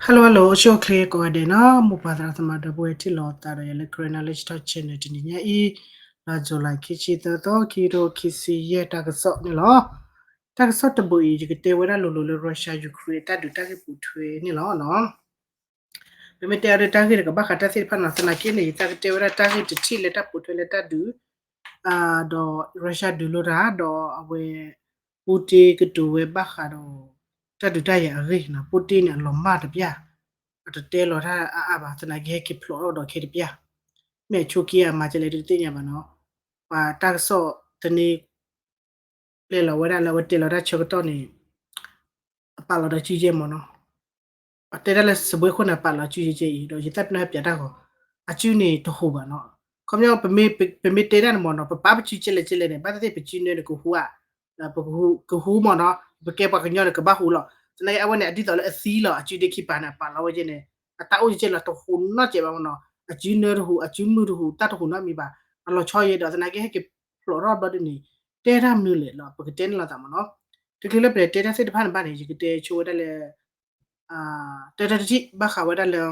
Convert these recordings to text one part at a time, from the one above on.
Hello hello အိၣ်ဆူၣ်အိၣ်ချ့ကိးဂၤဒဲးနီၤ, မိၢ်ပၢ်သရၣ်သမါဒီပုၢ်ဝဲၢ်ထံၣ်လိာ်သးဒီးယၤလၢ Karen Knowledge Talk Channel တနံၤညါအံၤ, လါ July ခံဆံသၢသီ ခံကထိခံဆံယဲၢ် တၢ်ကစီၣ်န့ၣ်လီၤ. တၢ်ကစီၣ်တဘိအံၤ ယကတဲဝဲဒၣ်လိၤလိၤလၢ Russia Ukraine အတၢ်ဒုးတၢ်ဂ့ၢ်ပိာ်ထွဲန့ၣ်လီၤနီၤ. ပမ့ၢ်တဲအီၤဒီးတၢ်ဂ့ၢ်တကဘၣ်ဃးတၢ်သ့ၣ်တဖၣ်နီၤ, သနာ်က့န့ၣ် ယသးကတဲဝဲဒၣ်တၢ်ဂ့ၢ်တထံၣ်လၢတၢ်ပိာ်ထွဲလၢတၢ်ဒုး ဒီး Russia ဒုးလိတၢ် ဒီးအဝဲ Putin ကတိၤဝဲဘၣ်ဃးဒီး တၢ်ဒုးတၢ်ယၤအဂ့ၢ်နီၤ, Putin န့ၣ် အလီၤမၢ်တပျၢ်, အတတဲလီၤတၢ်အါအါဘၣ်, သနာ်က့ဟဲက့ၤဖျိးထီၣ်ဒီးခဲတပျၢ်, မ့ၢ်အဆိက့အမၤကလဲၣ်တသ့ၣ်ညါဘၣ်နီၤ, ပှၤတၢ်ကစီၣ်တန့ၢ် ပျဲလီၤဝဲဒၣ်လၢအဝဲတဲလီၤတၢ်ဆၢကတီၢ်န့ၣ် အပာ်လီၤဒီးစုကဲမ့ၢ်နီၤ, အတဲဒၣ်လၢစပွဲခိၣ်န့ၣ် ပာ်လီၤစုကဲအံၤ ဒီးယသးပ့ၤနီၣ်ဟဲပၠးတၢ်ဂီၤ, အစုန့ၣ်တဟူးဘၣ်နီၤ, ခီပညီ ပမ့ၢ်တဲတၢ်န့ၣ်မ့ၢ်နီၤ, ပပာ်ပစုကဲလဲၣ်ကဲလဲၣ်န့ၣ် ဘၣ်သ့ၣ်သ့ၣ်ပစုနၢန့ၣ်ကဟူဧါ, ကဟူမ့ၢ်နီၤ, ပကဲပှၤကညီန့ၣ်ကဘၣ်ဟူလီၤ, သနာ်က့အဝဲန့ၣ် အဒ်သိးလၢအသံလီၤ, အစုဒ့ခံပၤန့ၣ် အပာ်လီၤဝဲကဲန့ၣ် အတၢ်အိၣ်ကဲလဲၣ်တဟူးနီတစဲးဘၣ်မ့ၢ်နီၤ, အစုနၢတဟူး အစုမုၢ်တဟူး တၢ်တဟူးနီတမံၤဘၣ်, အလီၤဆီယဲဒီး သနာ်က့ဟဲက့ၤဖျိးထီၣ်ဘျီဒ်န့ၣ် တဲတၢ်မနုၤလဲၣ်လီၤ, ပကတဲန့ၣ်လိာ်သးမ့ၢ်နီၤ, တချုးလၢပတဲတၢ်သ့ၣ်တဖၣ်န့ၣ်ဘၣ်န့ၣ် ယကတဲဆိဝဲဒၣ်လၢ တဲတၢ်တထံၣ်ဘၣ်ဃးဝဲဒၣ်လၢ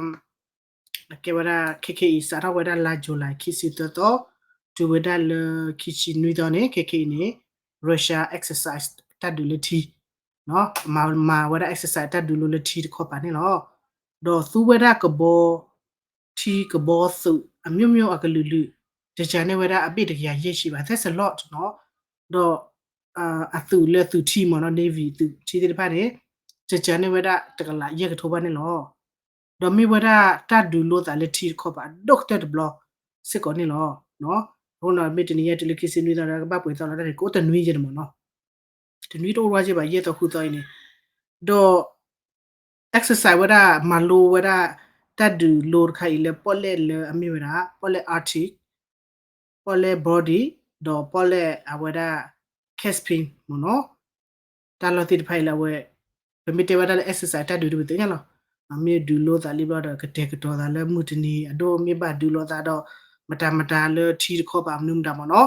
ကဲဝဲဒၣ် ခဲခဲအံၤ စးထီၣ်ဝဲဒၣ်လါ July ခံဆံသၢသီ တုၤဝဲဒၣ်လၢခံဆံနွံသီန့ၣ် ခဲခဲအံၤန့ၣ် Russia exercise တၢ်ဒုးလၢထံ, မၤဝဲဒၣ် exercise တၢ်ဒုးလိလၢထံတခီပၤန့ၣ်လီၤ, ဒီးသူဝဲဒၣ်ကဘီ ထံကဘီသုး အမျိုးမျိုး အကလုာ်လုာ် တစၢၤန့ၢ်ဝဲဒၣ်အဘ့ၣ်တကယၤယဲၢ်ဆံဘၣ် that's a lot နီၤ, ဒီး အသုးလၢသုးထံမ့ၢ်နီၤ Navy သုးထံသ့ၣ်တဖၣ်န့ၣ် တစၢၤန့ၢ်ဝဲဒၣ်တကလးယဲၢ်ကထိဘၣ်န့ၣ်လီၤ, ဒီးမ့ၢ်ဝဲဒၣ်တၢ်ဒုးလိသးလၢထံတခီပၤအဒိၣ်ကတၢၢ်တဘျီစ့ၢ်ကီးန့ၣ်လီၤ, အဃိန့ၣ် မ့ၢ်တနံၤညါတုၤလၢခံဆံနွံသီဒီး ကဘၣ်ပှဲၤသီလီၤတၢ်န့ၣ် ကအိၣ်တနွံယဲၢ်န့ၣ်မ့ၢ်နီၤ, တနွံတအိၣ်ဝဲက့ဘၣ် ယဲၢ်သီဃုသီအံၤန့ၣ်, ဒီး exercise ဝဲဒၣ် မၤလိဝဲဒၣ် တၢ်ဒုးလိတခါအံၤလၢပီၣ်လဲၣ်လၢအမ့ၢ်ဝဲဒၣ် ပီၣ်လဲၣ် Arctic ပီၣ်လဲၣ် Baltic ဒီးပီၣ်လဲၣ်အဝဲဒၣ် Caspian မ့ၢ်နီၤ, တၢ်လီၢ်သ့ၣ်တဖၣ်အံၤလၢအဝဲ ပမ့ၢ်တဲဝဲဒၣ်လၢ exercise တၢ်ဒုးတပသ့ၣ်ညါလီၤ, မ့ၢ်ဒုးလိသးလံဘျီဒီး ကတဲာ်ကတီၤသးလၢမုၢ်တနံၤအဒိၣ် မ့ၢ်ဘၣ်ဒုးလိသးဒီး မတၤမတၤလၢထံတခီပၤမနုၤမတၤမ့ၢ်နီၤ,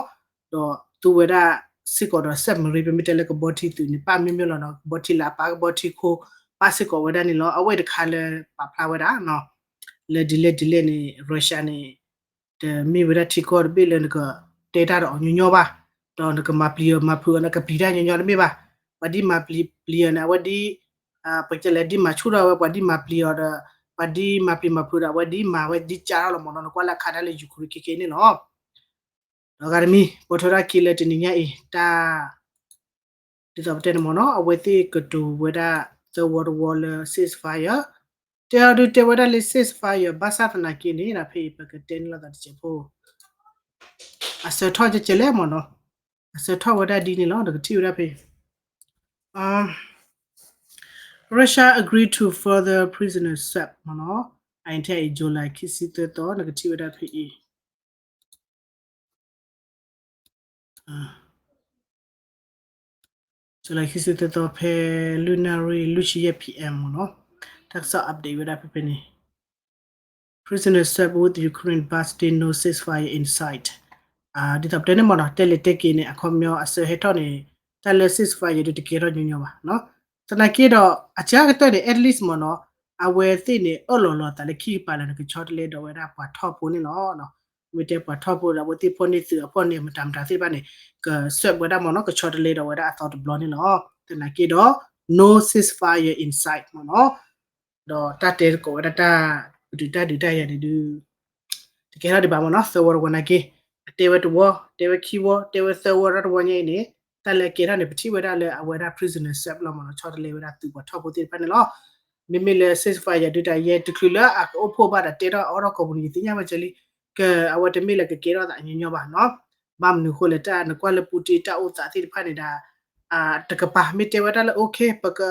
ဒီးသူဝဲဒၣ်စ့ၢ်ကီးဒီး submarine ပမ့ၢ်တဲလၢကဘီထံသုးန့ၣ် ပာ်မ့ၢ်မ့ၢ်လီၤနီၤ, ကဘီထံလၢအပာ်ကဘီထံခိၣ် ပာ်စ့ၢ်ကီးဝဲဒၣ်န့ၣ်လီၤ, အဝဲတခါလၢပာ်ဖျါဝဲဒၣ်နီၤ, လၢဒ်လဲၣ်ဒ်လဲၣ်န့ၣ် Russia န့ၣ် တမ့ၢ်ဝဲဒၣ်ထံကီၢ်တဘ့ၣ်လၢနကတဲတၢ်ဒီးအီၤညီညီဘၣ်, ဒီးနကမၤပျံၤအီၤမၤဖုးအီၤ နကပျံၤတၢ်ညီညီတမ့ၢ်ဘၣ်, ပှၤဒ်မၤပျံၤပျံၤအီၤန့ၣ် အဝဲဒ် ပကလဲၤဒ်မၤဆူၣ်ထီၣ်ဝဲ ပှၤဒ်မၤပျံၤအီၤဒီး ပှၤဒ်မၤပျံၤမၤဖုးဒီး အဝဲဒ်မၤဝဲဒ်ကၢ်ထီၣ်လီၤမ့ၢ်နီၤ, နကွၢ်လၢအခါတၢ်လၢ Ukraine ခဲခဲအံၤန့ၣ်လီၤ, ဒီးဂၤတမံၤ ပိာ်ထွဲထီၣ်ခံလၢတနံၤညါအံၤ တၢ် ဒ်သိးပတဲန့ၣ်မ့ၢ်နီၤ အဝဲသ့ၣ်ကတိၤဝဲဒၣ်သၢဝီတဝီလၢ ceasefire, တဲအီၤဒုးတဲဝဲဒၣ်လၢ ceasefire ဘၣ်ဆၣ်သနာ်က့န့ၣ် ဖဲအံၤပကတဲန့ၣ်လိာ်သးတစဲးဖိ အဆၢထီၣ်ကဲကဲလဲၣ်မ့ၢ်နီၤ, အဆၢထီၣ်ဝဲဒၣ်ဒ်န့ၣ်လီၤ, နကထံၣ်ဝဲဒၣ်ဖဲ Russia agree to further prisoner swap မ့ၢ်နီၤ, အံၤထဲအံၤ July ခံဆံသၢသီ နကထံၣ်ဝဲဒၣ်ဖဲအံၤ July ခံဆံသၢသီ ဖဲလွံၢ်နၣ်ရံၣ်လွံၢ်ဆံယဲၢ် P M မ့ၢ်နီၤ, တၢ်ကစီၣ် update ဝဲဒၣ်ဖဲဖဲန့ၣ် Prisoners swapped with Ukraine but still no ceasefire in sight. ဒ်သိးပတဲန့ၣ်မ့ၢ်နီၤ တဲလဲၤတဲက့ၤန့ၣ် အခီပညီအဆၢဟဲထီၣ်န့ၣ် တၢ်လၢ ceasefire ဒုးတကဲထီၣ်ညီညီဘၣ်နီၤ, သနာ်က့ဒီး အစှၤကတၢၢ်န့ၣ် at least မ့ၢ်နီၤ အဝဲသ့ၣ်န့ၣ် အၢၣ်လီၤလီၤသးလၢခံကပၤလၢနကဆီတလဲဒီးဝဲဒၣ်ပှၤထီၣ်ဖိန့ၣ်လီၤ. မ့ၢ်တဲပှၤထီၣ်ဖိဒီး အဝဲသ့ၣ်ဖီၣ်န့ၢ်သုးအဖီၣ်န့ၢ်မတၤမတၤသ့ၣ်တဖၣ်န့ၣ် က swap ဝဲဒၣ်မ့ၢ်နီၤ ကဆီတလဲဒီးဝဲဒၣ်အသီတဘျီန့ၣ်လီၤ. သနာ်က့ဒီး no ceasefire in sight မ့ၢ်နီၤ ဒီးတၢ်တဲသကိးဝဲဒၣ်တၢ် ပတုာ်တၢ်ဒုးတၢ်ယၤန့ၣ်ဒုး တကဲထီၣ်ဒံးဘၣ်မ့ၢ်နီၤ သၢဝီတဝီနာ်က့ အတဲဝဲတဝီ တဲဝဲခံဝီ တဲဝဲသၢဝီတၢ်တဝီညါအံၤန့ၣ် တၢ်လၢအကဲထီၣ်န့ၣ် ပထံၣ်ဝဲဒၣ်လၢအဝဲဒၣ် prisoner swap လီၤမ့ၢ်နီၤ ဆီတလဲဝဲဒၣ်သုးပှၤထီၣ်ဖိသ့ၣ်တဖၣ်န့ၣ်လီၤ. မ့မ့ၢ်လၢ ceasefire ဒုးတၢ်ယဲတချုးလၢအကအိၣ်ဖှိၣ်ဘၣ်ဒီးတဲထီၣ်အီထီၣ်ကိးပူၤန့ၣ် ယသ့ၣ်ညါဝဲကလံ က အဝဲတမ့ၢ်လၢကကဲထီၣ်သးညီညီဘၣ်နီၤ. ဘၣ်မနုၤဃိလဲၣ် တၢ်နကွၢ်လၢ Putin တၢ်အိၣ်သးသ့ၣ်တဖၣ်န့ၣ်ဒီး တကပၤမ့ၢ်တဲဝဲဒၣ်လၢ okay ပက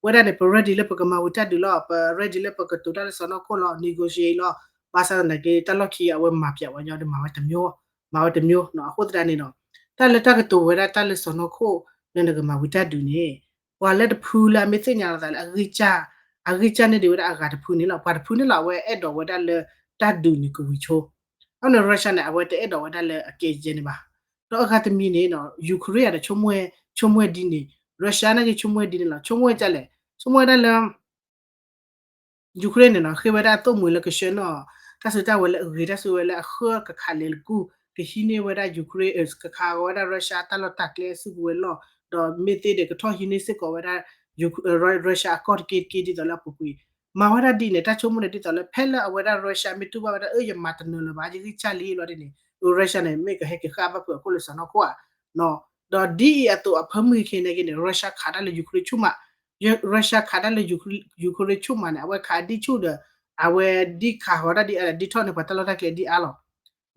ဝဲဒၣ်န့ၣ် ပ ready လၢပကမၤဝံၤတၢ်ဒုးလီၤ ပ ready လၢပကတိၤတၢ်လၢစီၢ်နီၤခိၣ်လီၤ negotiate လီၤ. ဘၣ်ဆၣ်သနာ်က့ တၢ်လီၢ်ခံအဝဲမၤပျးဝဲညီဒီးမၤဝဲတမျိုး မၤဝဲတမျိုးနီၤ. အဃိသတးန့ၣ်ဒီး တၢ်လၢတၢ်ကတိၤဝဲဒၣ်တၢ်လၢစီၢ်နီၤခိၣ် လၢနကမၤဝံၤတၢ်ဒုးန့ၣ် ပှၤလၢတဖုလၢအမ့ၢ်သ့ၣ်ညါလီၤသးလၢအဂံၢ်စၢ် အဂံၢ်စၢ်န့ၢ်ဒံးဝဲဒၣ်အဂၤတဖုန့ၣ်လီၤ. ပှၤတဖုန့ၣ်လီၤ အဝဲအဲၣ်ဒိးဝဲဒၣ်လၢတၢ်ဒုးန့ၣ်ကဝံၤဆိ အန့ၣ် Russia န့ၣ် အဝဲတအဲၣ်ဒိးဝဲဒၣ်လၢအကဲယဲန့ၣ်ဘၣ်. ဒီးအဂၤတမံၤန့ၣ် Ukraine ဒီး ဆိကမိၣ်ဝဲဒ်န့ၣ် Russia နာ်က့ဆိကမိၣ်ဝဲဒ်န့ၣ်လီၤ. ဆိကမိၣ်ဝဲဒ်လဲၣ် ဆိကမိၣ်ဝဲဒၣ်လၢ Ukraine န့ၣ်နီၤ ဃ့ဝဲဒၣ်သိၣ်မှံၤလၢကဆှၢနီၣ် တၢ်စုတၢ်ဝဲၤလၢအဂ့ၤ တၢ်စုဝဲၤလၢအဃၢကခးလဲၤလၢကူၢ် ကဟံးန့ၢ်ဝဲဒၣ် Ukraine ကခးဃီၤဝဲဒၣ် Russia တၢ်လီၢ်တၢ်ကျဲအစုကဝဲၤလီၢ် ဒီးမ့ၢ်သ့ဒီးကထီၣ်ဟံးန့ၢ်စ့ၢ်ကီးဝဲဒၣ် Russia အကီၢ်တက့ၢ်တက့ၢ်ဒ်သိးလၢအပူၤကွံာ် မၤဝဲဒၣ်ဒ်န့ၣ် တၢ်ဆိကမိၣ်န့ၣ်ဒ်သိးလၢ ဖဲလၢအဝဲဒၣ် Russia မ့ၢ်တူၢ်ဘၣ်ဝဲဒၣ် အၢ ယမၤတနၢၤလၢၤဘၣ် ယဂံၢ်စၢ်လံလီၤဒ်န့ၣ် Russia န့ၣ် မ့ၢ်ကဟဲက့ၤဃၣ်ဘၣ်ဖုးအခိၣ်လၢစီၢ်နီၤခိၣ်ဧါ ဒီးဒ်အံၤအသိးအဖၢမုၢ်ခဲခဲန့ၣ်က့န့ၣ် Russia ခးတၢ်လၢ Ukraine ဆူၣ်မး Russia ခးတၢ်လၢ Ukraine ဆူၣ်မးန့ၣ် အဝဲခးဒ်ဆူၣ်ဒီး အဝဲဒ်ခးဃီၤတၢ်ဒ်အါ ဒ်ထီၣ်န့ၢ်ပှၤတၢ်လီၢ်တၢ်ကျဲဒ်အါလီၤ.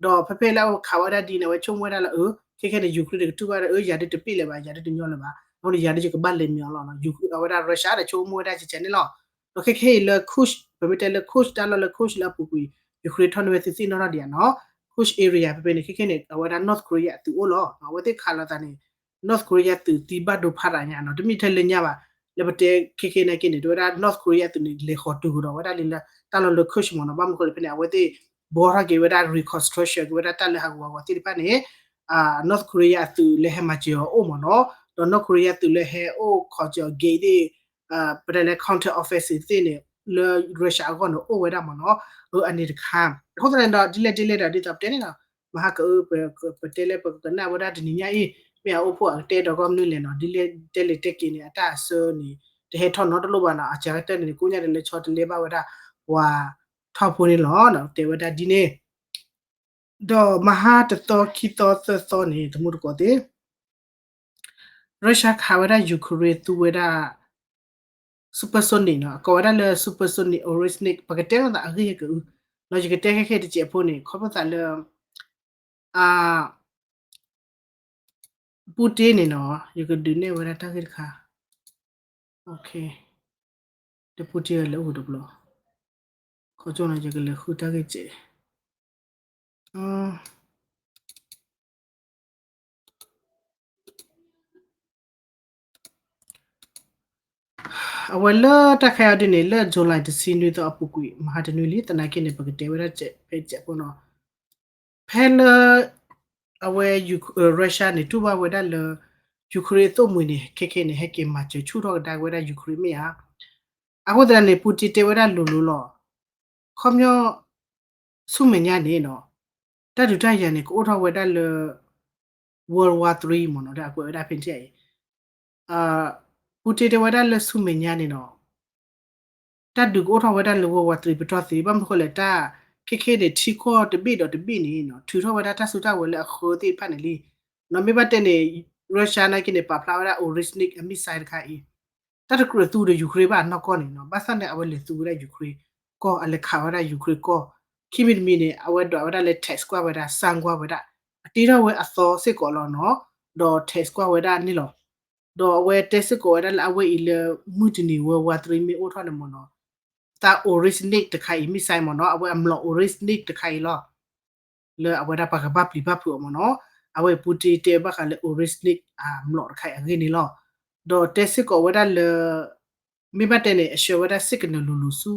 ဒီးဖဲဖဲလၢအဝဲခးဝဲဒၣ်ဒ်န့ၣ် အဝဲဆိကမိၣ်ဝဲဒၣ်လၢ အၢ ခဲခဲန့ၣ် Ukraine န့ၣ် ကတူၢ်ဘၣ်ဒီး အၢ ယၤဒုးတပ့ၢ်လၢၤဘၣ် ယၤဒုးတညီလၢၤဘၣ် အဃိန့ၣ် ယၤဒုးယကဘၣ်လဲၤမံၤအီၤလီၤ. အဝဲဒၣ် Russia ဒီးဆိကမိၣ်ဝဲဒၣ်ကဲကဲန့ၣ်လီၤ. ဒီးခဲခဲအံၤလၢ Kursk ပမ့ၢ်တဲလၢ Kursk တၢ်လီၢ်လၢ Kursk လၢအပူၤကွံာ် Ukraine ထီၣ်န့ၢ်ဝဲသ့ၣ်သ့ၣ်နီၣ်ထီၣ်ဒံးဧါနီၤ Kursk area ဖဲဖဲန့ၣ် ခဲခဲန့ၣ် အဝဲဒၣ် North Korea အသုးအိၣ်လီၤ. အဝဲသ့ၣ်ခးလိာ်သးန့ၣ် North Korea သုးသံဘၣ်ဒိဖးတၢ်ညါနီၤ တမ့ၢ်ထဲလၢညါဘၣ် လၢပတဲခဲခဲန့ၣ်က့န့ၣ် တဲဝဲဒၣ် North Korea သုးန့ၣ် လဲၤဃီၤတုၤကဒီးဝဲဒၣ်လံလၢ တၢ်လီၢ်လၢ Kursk မ့ၢ်နီၤ ဘၣ်မနုၤဃိလဲၣ်ဖဲန့ၣ် အဝဲသ့ၣ် ဘှီထီၣ်က့ၤဝဲဒၣ် reconstruction က့ၤဝဲဒၣ်တၢ်လၢဟးဂူာ်ဟးဂီၤသ့ၣ်တဖၣ်န့ၣ် North Korea အသုးလဲၤဟဲမၤစၢၤအီၤအိၣ်မ့ၢ်နီၤ ဒီး North Korea သုးလၢဟဲအိၣ်ခိးစၢၤ gate သ့ၣ် ပတဲလၢ counter offensive သ့ၣ်န့ၣ် လၢ Russia အဂီၢ်န့ၣ် အိၣ်ဝဲဒၣ်မ့ၢ်နီၤ အၢ အန့ၣ်တခါ အဃိသတးန့ၣ်ဒီး ဒ်လဲၣ်ဒ်လဲၣ်ဒီး ဒ်သိးပတဲန့ၣ်နီၤ မဟါကအၢ ပတဲလၢပကကနၣ်ဝဲဒၣ်တနံၤညါအံၤ မ့ၢ်အအိၣ်ဖှိၣ်အကတဲဒီးကီၢ်မနုၤလဲၣ်နီၤ ဒ်လဲၣ်တဲလၢတဲက့ၤန့ၣ် အတၢ်အဆၢန့ၣ် တဟဲထီၣ်နီတလိၣ်ဘၣ်နီၤ အစှၤကတၢၢ်န့ၣ် ကိးညါတလၢဆီတလဲဘၣ်ဝဲဒၣ် ပှၤထီၣ်ဖိန့ၣ်လီၤ တဲဝဲဒၣ်ဒ်န့ၣ် ဒီးမဟါတသီခံသီသၢသီန့ၣ် တမူတကိးသ့ၣ် Russia ခးဝဲဒၣ် Ukraine သူဝဲဒၣ် supersonic နီၤ အကိးဝဲဒၣ်လၢ supersonic Oreshnik ပကတဲလိာ်သးအဂ့ၢ်ဟဲကအု ဒီးယကတဲခဲခဲတစဲးဖိန့ၣ် ခီဖျိသးလၢ Putin န့ၣ်နီၤ ယကဒုးနဲၣ်ဝဲဒၣ်တၢ်ဂ့ၢ်တခါ ဒီး Putin လၢအိၣ်တဘျီ ခီကၠိန့ၣ် ယကလဲၤဃုတၢ်ဂ့ၢ်စဲး အဝဲလၢတၢ်ခဲအံၤဒ်န့ၣ် လၢ July တဆံနွံသီအပူၤကွံာ် မဟါတနွံလံ သနာ်က့န့ၣ် ပကတဲဝဲဒၣ်ဖဲစဲးဖိနီၤ ဖဲလၢ အဝဲ Russia န့ၣ် တူၢ်ဘၣ်ဝဲဒၣ်လၢ Ukraine အသိၣ်မှံၤန့ၣ် ခဲခဲန့ၣ် ဟဲက့ၤမၤစၢၤဆူၣ်ထီၣ်ကဒါက့ၤဝဲဒၣ် Ukraine မ့ၢ်ဧါ. အဃိသတးန့ၣ် Putin တဲဝဲဒၣ်လိၤလိၤလီၤ. ခီပညီ ဆူမဲာ်ညါန့ၣ်နီၤ တၢ်ဒုးတၢ်ယၤန့ၣ် ကအိၣ်ထီၣ်ဝဲဒၣ်လၢ World War Three မ့ၢ်နီၤ ဒီးအကွဲးဝဲဒၣ်ဖဲန့ၣ် Putin တဲဝဲဒၣ်လၢဆူမဲာ်ညါန့ၣ်နီၤ တၢ်ဒုးကအိၣ်ထီၣ်ဝဲဒၣ်လၢ World War Three ပတီၢ်သ့ ဘၣ်မနုၤဃိလဲၣ် တၢ်ခဲခဲန့ၣ် ထံကီၢ်တဘ့ၣ်ဒီးတဘ့ၣ်န့ၣ်နီၤ ထုးထီၣ်ဝဲဒၣ်တၢ်စုတၢ်ဝဲၤလၢအဃၢသ့ၣ်တဖၣ်န့ၣ်လံ. နီၤ မ့ၢ်ဘၣ်တဲန့ၣ် Russia နာ်က့န့ၣ် ပာ်ဖျါဝဲဒၣ် Oreshnik အ missile တခါအံၤ တၢ်တကြၢးသူဒီး Ukraine ဘၣ်နီၢ်ကီၢ်န့ၣ်နီၤ ဘၣ်ဆၣ်န့ၣ် အဝဲလဲၤသူဝဲဒၣ် Ukraine ကီၢ် အလဲၤခးဝဲဒၣ် Ukraine ကီၢ် ခံမံၤတမံၤန့ၣ် အဝဲဒွးဝဲဒၣ်လၢ test ကွၢ်ဝဲဒၣ် စမ်းကွၢ်ဝဲဒၣ် အတ့ထီၣ်ဝဲအသီစ့ၢ်ကီးလီၤနီၤ ဒီး test ကွၢ်ဝဲဒၣ်န့ၣ်လီၤ. ဒီးအဝဲတဲစ့ၢ်ကီးဝဲဒၣ်လၢအဝဲအံၤလၢ မုၢ်တနံၤ World War Three မ့ၢ်အိၣ်ထီၣ်န့ၣ်မ့ၢ်နီၤ တၢ် Oreshnik တခါအံၤ missile မ့ၢ်နီၤ အဝဲအမျိာ် Oreshnik တခါအံၤလီၤ လၢအဝဲဒၣ်ပှၤကဘၣ်ပျံၤဘၣ်ဖုးအီၤမ့ၢ်နီၤ အဝဲ Putin တဲဘၣ်ဃးလၢ Oreshnik အမျိာ်တခါအံၤအဂ့ၢ်န့ၣ်လီၤ. ဒီးတဲစ့ၢ်ကီးဝဲဒၣ်လၢ မ့ၢ်ဘၣ်တဲန့ၣ် အဆှၢဝဲဒၣ် signal လိၤလိၤဆူ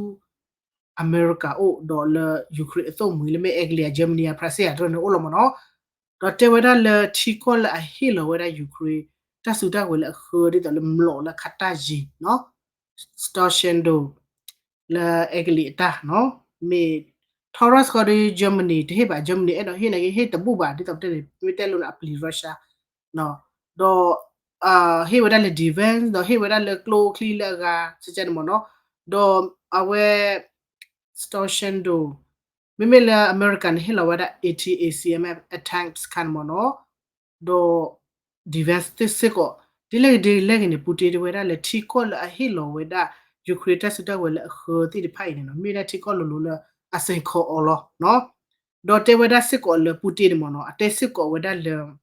အမဲရကၤအိၣ် ဒီးလၢ Ukraine အသိၣ်မှံၤလၢမ့ၢ် Italy ဧါ Germany ဧါ France ဧါ တရၢန့ၣ်အိၣ်လီၤမ့ၢ်နီၤ. ဒီးတဲဝဲဒၣ်လၢထံကီၢ်လၢအဟ့ၣ်လီၤဝဲဒၣ် Ukraine တၢ်စုတၢ်ဝဲၤလၢအဃၢဒ်သိးလၢမျိာ်လၢခးတၢ်ယံၤနီၤ Storm Shadow လၢ Italy အတၢ်နီၤ မ့ၢ် Taurus ဃီဒီး Germany တဟ့ၣ်ဘၣ် Germany အဲၣ်ဒိးဟ့ၣ်နာ်က့ ဟ့ၣ်တဘူၣ်ဘၣ် ဒ်သိးပတဲန့ၣ် မ့ၢ်တဲလိၤန့ၣ် အပျံၤ Russia ဒီး ဟ့ၣ်ဝဲဒၣ်လၢ defense ဒီးဟ့ၣ်ဝဲဒၣ်လၢကျိချံလၢအဂၤ စကန့ၣ်မ့ၢ်နီၤ ဒီးအဝဲ Storm Shadow မ့မ့ၢ်လၢအမဲရကၤန့ၣ် ဟ့ၣ်လီၤဝဲဒၣ် eighty A C M အ tanks ခါန့ၣ်မ့ၢ်နီၤ ဒီး defense သ့ၣ်စ့ၢ်ကီး ဒ်လဲၣ်ဂ့ၤဒ်လဲၣ်ဂ့ၤန့ၣ် Putin တဲဝဲဒၣ်လၢထံကီၢ်လၢအဟ့ၣ်လီၤဝဲဒၣ် Ukraine တၢ်စုတၢ်ဝဲၤလၢအဃၢသ့ၣ်တဖၣ်အံၤန့ၣ်နီၤ မ့ၢ်ဝဲဒၣ်ထံကီၢ်လိၤလိၤလၢအစ့ၢ်ကီးအီၤလီၤ ဒီးတဲဝဲဒၣ်စ့ၢ်ကီးလၢ Putin န့ၣ်မ့ၢ်နီၤ အတဲစ့ၢ်ကီးဝဲဒၣ်လၢ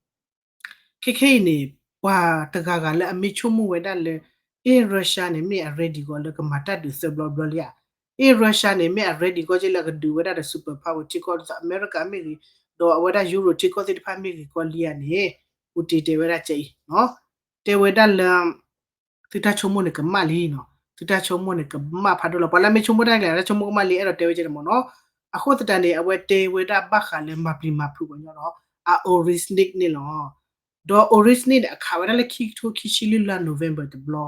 ခဲခဲအံၤန့ၣ် ပှၤတဂၤဂၤလၢအမ့ၢ်ဆိကမိၣ်ဝဲဒၣ်လၢ အ့ၣ် Russia န့ၣ် မ့ၢ်အ ready ကီးလၢကမၤတၢ်ဒုးသၢဘျီဘျီလံဧါ. အ့ၣ် Russia န့ၣ် မ့ၢ်အ ready ကီးက့လၢကဒုးဝဲဒၣ်ဒီး super power ထံကီၢ်ဒ်သိးအမဲရကၤမ့ၢ်ဂ့ၤ, ဒီးအဝဲဒၣ် Euro ထံကီၢ်သ့ၣ်တဖၣ်မ့ၢ်ဂ့ၤကီးလံဧါန့ၣ် Putin တဲဝဲဒၣ်ကဲအံၤ, တဲဝဲဒၣ်လၢ သုတၢ်ဆိကမိၣ်န့ၣ်ကမၣ်လံနီၤ, သုတၢ်ဆိကမိၣ်န့ၣ်ကမၣ်ဖးဒိၣ်လီၤ. ပှၤလၢအမ့ၢ်ဆိကမိၣ်တၢ်ကျဲ တၢ်ဆိကမိၣ်ကမၣ်လံ အဲၣ်ဒိးတဲဝဲကဲန့ၣ်မ့ၢ်နီၤ. အဃိသတးန့ၣ် အဝဲတဲဝဲဒၣ်ဘၣ်ဃးလၢမၤပျံၤမၤဖုးပှၤညီဒီး အ Oreshnik န့ၣ်လီၤ. ဒီး Oreshnik န့ၣ် အခးဝဲဒၣ်လၢခံကထိခံဆံလွံၢ်လါ November တဘျီ,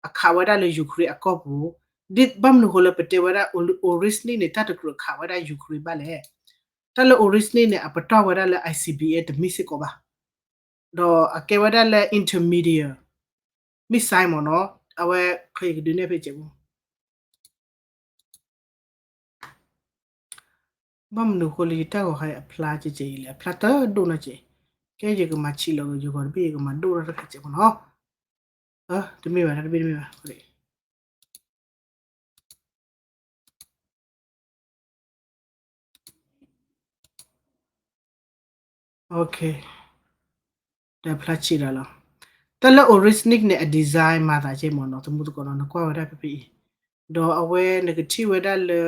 အခးဝဲဒၣ်လၢ Ukraine အကီၢ်ပူၤ ဘၣ်မနုၤဃိလၢပတဲဝဲဒၣ် Oryzhnik န့ၣ် တၢ်တကြၢးခးဝဲဒၣ် Ukraine ဘၣ်လဲၣ်. တၢ်လၢ Oryzhnik န့ၣ် အပတီၢ်ဝဲဒၣ်လၢ I C B M တမ့ၢ်စ့ၢ်ကီးဘၣ်. ဒီးအကဲဝဲဒၣ်လၢ intermediate missile မ့ၢ်နီၤ, အဝဲချ့ကဒုးနဲၣ်ဖဲစဲးဖိ ဘၣ်မနုၤဃိလၢယတၢ်ဂီၤခါအံၤအဖျါကဲကဲအံၤလဲၣ်, အဖျါတဒိၣ်နီတစဲး, ကဲယကမၤဆံးလီၤက့ၤယဂီၤတဘ့ၣ် ယကမၤဒိၣ်ထီၣ်တခါစဲးဖိနီၤ. တမ့ၢ်ဘၣ် တၢ်တဘ့ၣ်တမ့ၢ်ဘၣ်. Okay, ဒီးဖျါဆံးဒၣ်လီၤ. တၢ်လၢ Oryzhnik န့ၣ် အ design မၤသးကဲမ့ၢ်နီၤ, သမူသကိးနီၤ နကွၢ်ဝဲဒၣ်ဖဲဖဲအံၤ, ဒီးအဝဲနကထံၣ်ဝဲဒၣ်လၢ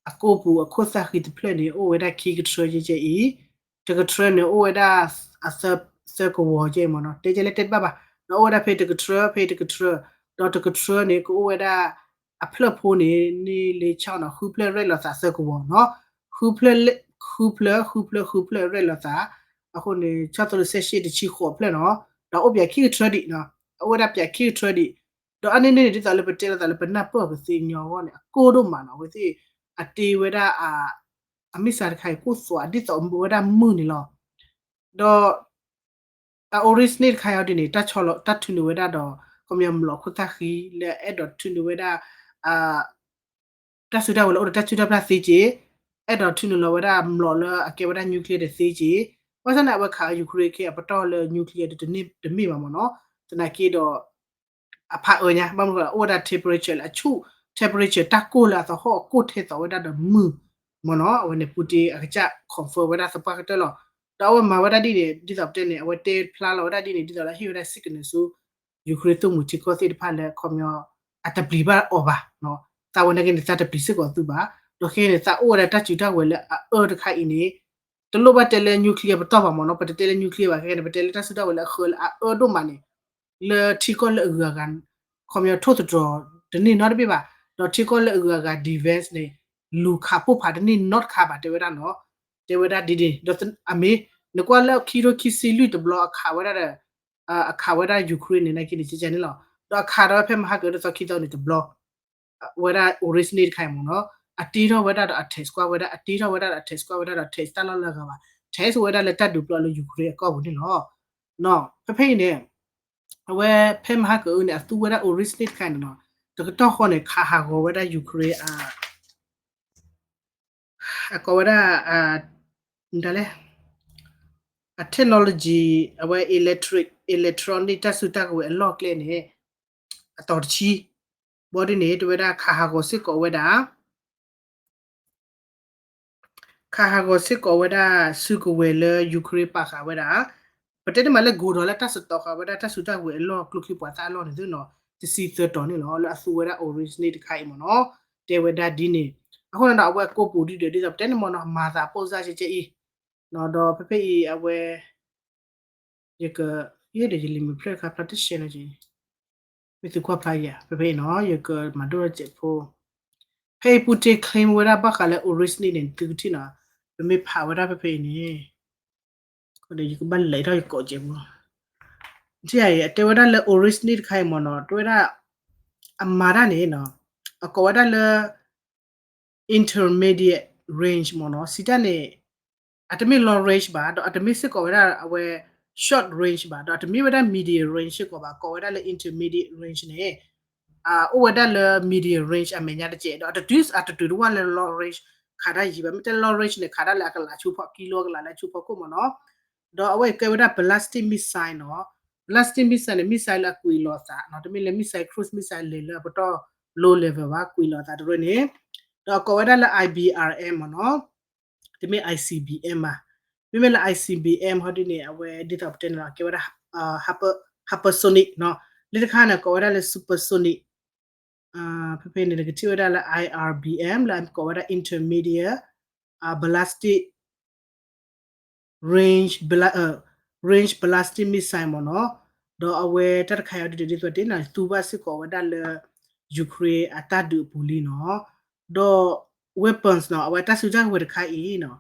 အကိာ်ပူၤအခိၣ်သၣ်ဃံတဖျၢၣ်န့ၣ် အိၣ်ဝဲဒၣ်ခံကထြၢကဲကဲအံၤ, တကထြၢန့ၣ် အိၣ်ဝဲဒၣ်အသၢကဝီၤကဲမ့ၢ်နီၤ, တဲကဲလၢတဲတဘၣ်ဘၣ်, ဒီးအိၣ်ဝဲဒၣ်ဖဲတကထြၢ ဖဲတကထြၢ, ဒီးတကထြၢန့ၣ် ကအိၣ်ဝဲဒၣ် အဖျၢၣ်ဖိန့ၣ် န့ၢ်လ့ဆီနီၤ ဃုဖျၢၣ်ရဲၣ်လီၤသးသၢကဝီၤနီၤ, ဃုဖျၢၣ် ဃုဖျၢၣ် ဃုဖျၢၣ် ဃုဖျၢၣ်ရဲၣ်လီၤသး, အဃိန့ၣ် ဆီၣ်သိလၢစဲးရှ့ၣ်တဆံဃိးဖျၢၣ်နီၤ, ဒီးအိၣ်ပၠးခံကထြၢဒံးနီၤ, အိၣ်ဝဲဒၣ်ပၠးခံကထြၢဒံး, ဒီးအါန့ၢ်န့ၣ်န့ၣ် ဒ်သိးလၢပတဲလိာ်သးလၢပနၢ်ပၢၢ်ကသ့ညီအဂီၢ်န့ၣ် အကိၢ်ဒိၣ်မးနီၤ, အဝဲသ့ၣ် အတ့ဝဲဒၣ် အ missile တခါအံၤ ကိၢ်သွးဒ်သိးဝဲဒၣ်မုၢ်န့ၣ်လီၤ. ဒီး အ Oryzhnik တခါအံၤဒ်န့ၣ် တၢ်ဆီလီၤ တၢ်ထုးန့ၢ်ဝဲဒၣ်ဒီး ခီပညီမျိာ်ခိၣ်သၣ်ဃံလၢအဲၣ်ဒိးထုးန့ၢ်ဝဲဒၣ် တၢ်စုတၢ်ဝဲၤလၢအိၣ်ဒီးတၢ်စုတၢ်ပျၢ်သ့က့, အဲၣ်ဒိးထုးန့ၢ်လီၤဝဲဒၣ်မျိာ်လၢအကဲဝဲဒၣ် nuclear ဒီးသ့က့, ဘၣ်ဆၣ်န့ၣ် အဝဲခး Ukraine ခဲအံၤ အပတီၢ်လၢ nuclear ဒီးတမ့ၢ်ဘၣ်မ့ၢ်နီၤ, သနာ်က့ဒီး အဖးအၢညါ ဘၣ်မနုၤဃိ အိၣ်ဝဲဒၣ် temperature လၢအဆူၣ် temperature တၢ်ကိၢ်လၢအသဟီၣ်အကိၢ်ထဲသိးဝဲဒၣ်ဒီးမုၢ်မ့ၢ်နီၤ, အဝဲန့ၣ် Putin အကစၢ် confirm ဝဲဒၣ်သပှၢ်ကတၢၢ်လီၤ. ဒီးအဝဲမၤဝဲဒၣ်ဒ်န့ၣ် ဒ်သိးပတဲန့ၣ် အဝဲတဲဖျါလီၤဝဲဒၣ်ဒ်န့ၣ် ဒ်သိးလၢဟ့ၣ်ဝဲဒၣ် signal ဆူ Ukraine သုးမုၢ်ထံကီၢ်သ့ၣ်တဖၣ်လၢခီပညီ အတပျံၤဘၣ်အီၤဘၣ်, သးဝဲန့ၣ်က့န့ၣ် သးတပျံၤစ့ၢ်ကီးသုဘၣ်, ဒီးခဲအံၤန့ၣ် သးအိၣ်ဝဲဒၣ်တၢ်စုတၢ်ဝဲၤလၢအအၢတခါအံၤန့ၣ် တလိၣ်ဘၣ်တဲလၢ nuclear ပတီၢ်ဘၣ်မ့ၢ်နီၤ, ပတတဲလၢ nuclear ဘၣ်, ခဲအံၤန့ၣ် ပတဲလၢတၢ်စုတၢ်ဝဲၤလၢအဃၢလၢအအၢဒိၣ်မးန့ၣ် လၢထံကီၢ်လၢအဂုၤအဂၤ ခီပညီထိၣ်သတြီၤတန့ၢ်နီတဘ့ၣ်ဘၣ်, ဒီးထံကီၢ်လၢအဂုၤအဂၤ defense န့ၣ် လူၤခးပိၢ်ဖးတန့ၢ်နီတခါဘၣ် တဲဝဲဒၣ်နီၤ, တဲဝဲဒၣ်ဒ်န့ၣ်, ဒီးအမ့ၢ် နကွၢ်လၢခံထိခံဆံလွံၢ်တဘျီအခးဝဲဒၣ်ဒီး အခးဝဲဒၣ် Ukraine န့ၣ် နာ်က့န့ၣ် ကကန့ၣ်လီၤ, ဒီးအခးဒီးဖဲမဟါကဒီးသီခံသီန့ၣ်တဘျီ ဝဲဒၣ် Oryzhnik တခါအံၤမ့ၢ်နီၤ, အတ့ထီၣ်ဝဲဒၣ်ဒီးအ test ကွၢ်ဝဲဒၣ်, အတ့ထီၣ်ဝဲဒၣ်ဒီးအ test ကွၢ်ဝဲဒၣ်ဒီး test တၢ်လီၢ်လၢအဂၤဘၣ်, test ဝဲဒၣ်လၢတၢ်ဒုးပျီလၢ Ukraine အကီၢ်ပူၤန့ၣ်လီၤ. ဖဲဖဲအံၤန့ၣ် အဝဲဖဲမဟါကအုန့ၣ် အသူဝဲဒၣ် Oryzhnik တခါန့ၣ်နီၤ, တကတီၢ်ဃီန့ၣ် ခးဟးဂီၤဝဲဒၣ် Ukraine အ အကိးဝဲဒၣ် မတၤလဲၣ် အ technology အဝဲ electric electronic တၢ်စုတၢ်ကဝဲၤအလီၢ်ကျဲန့ၣ် အတီၤတဆံ ဘီဒ်န့ၣ် တဲဝဲဒၣ်ခးဟးဂီၤစ့ၢ်ကီးဝဲဒၣ် ခးဟးဂီၤစ့ၢ်ကီးဝဲဒၣ် စုကဝဲၤလၢ Ukraine ပာ်ဃာ်ဝဲဒၣ် ပတဲတမံၤလၢ ကိၤဒီးလၢတၢ်စတီၤဃာ်ဝဲဒၣ်တၢ်စုတၢ်ကဝဲၤအလီၢ် ကျိချံမျိာ်သၣ်အလီၢ်န့ၣ်သ့ၣ်နီၤ တဆံသၢတီၤန့ၣ်လီၤ လၢအသူဝဲဒၣ် Oryzhnik တခါအံၤမ့ၢ်နီၤ တဲဝဲဒၣ်ဒ်န့ၣ် အဃိန့ၣ်ဒီး အဝဲကိးပူၤဒ်ဒီး ဒ်သိးပတဲန့ၣ်မ့ၢ်နီၤ မၤသးပိၢ်စၢ်ကဲကဲအံၤ ဒီးဖဲဖဲအံၤအဝဲ ယက ယဲဒီးယလံာ်မုာ်ဖျၢၣ်တခါဖျါတရှဲနီၤက့ မ့ၢ်သုကွၢ်ဖျါယၤ ဖဲဖဲအံၤနီၤ ယကမၤဒိၣ်ထီၣ်စဲးဖိ ဖဲအံၤ Putin claim ဝဲဒၣ်ဘၣ်ဃးလၢ Oryzhnik န့ၣ် သုကထံၣ်နီၤ ပမ့ၢ်ဖးဝဲဒၣ်ဖဲဖဲအံၤန့ၣ် ယကဘၣ်လဲၤထီၣ်ယကိးစဲးဖိ ထံၣ်အံၤ အတဲဝဲဒၣ်လၢ Oryzhnik တခါအံၤမ့ၢ်နီၤ တဲဝဲဒၣ် အမၤတၢ်န့ၣ်နီၤ အကိးဝဲဒၣ်လၢ intermediate range မ့ၢ်နီၤ စံးတၢ်န့ၣ် အတမ့ၢ် long range ဘၣ် ဒီးအတမ့ၢ်စ့ၢ်ကီးဝဲဒၣ်အဝဲ short range ဘၣ် ဒီးအတမ့ၢ်ဝဲဒၣ် medium range စ့ၢ်ကီးဘၣ် ကိးဝဲဒၣ်လၢ intermediate range န့ၣ် အိၣ်ဝဲဒၣ်လၢ medium range အမဲာ်ညါတကဲး ဒီးအတတုၤအတတုၤတဝၢ်လၢ long range ခးတၢ်ယံၤဘၣ် မ့ၢ်တဲ long range န့ၣ် ခးတၢ်လၢအကလးဆူဖီ ကံလိအကလးလၢဆူဖီခိၣ်မ့ၢ်နီၤ ဒီးအဝဲအံၤကဲဝဲဒၣ် ballistic missile နီၤ ballistic missile န့ၣ် missile လၢအကွံာ်လီၤအသးနီၤ တမ့ၢ်လၢ missile cruise missile လဲၤလၢအပတီၢ် low level ဘၣ် ကွံာ်လီၤအသးတရၢန့ၣ် ဒီးအကိးဝဲဒၣ်လၢ I B R M မ့ၢ်နီၤ တမ့ၢ် I C B M ဘၣ် မ့မ့ၢ်လၢ I C B M ဟီဒ်န့ၣ် အဝဲဒ်သိးပတဲန့ၣ်လီၤ ကဲဝဲဒၣ် hyper hypersonic နီၤ လၢတခါန့ၣ် ကိးဝဲဒၣ်လၢ supersonic ဖဲဖဲန့ၣ် နကထံၣ်ဝဲဒၣ်လၢ I R B M လၢအကိးဝဲဒၣ် intermediate ballistic range range ballistic missile မ့ၢ်နီၤ ဒီးအဝဲတၢ်တခါအံၤဒ်ဒ်သိးတဲန့ၣ် သူဘၣ်စ့ၢ်ကီးဝဲဒၣ်လၢ Ukraine အတၢ်ဒုးအပူၤလံနီၤ ဒီး weapons နီၤ အဝဲတၢ်စုတၢ်ကဝဲၤတခါအံၤနီၤ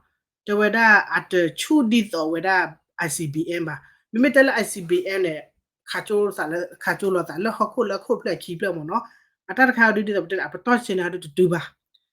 တဲဝဲဒၣ်အတဆူၣ်ဒ်သိးဝဲဒၣ် I C B M ဘၣ် မ့မ့ၢ်တဲလၢ I C B M န့ၣ် ခးကၠိလီၤသးလၢဟီၣ်ခိၣ်လၢအခိၣ်ဖျၢၣ်ခံဖျၢၣ်မ့ၢ်နီၤ အတၢ်တခါအံၤဒုးဒ်သိးပတဲန့ၣ် အပတီၢ်ဆဲန့ၣ်ဟီဒုးတတုၤဘၣ်.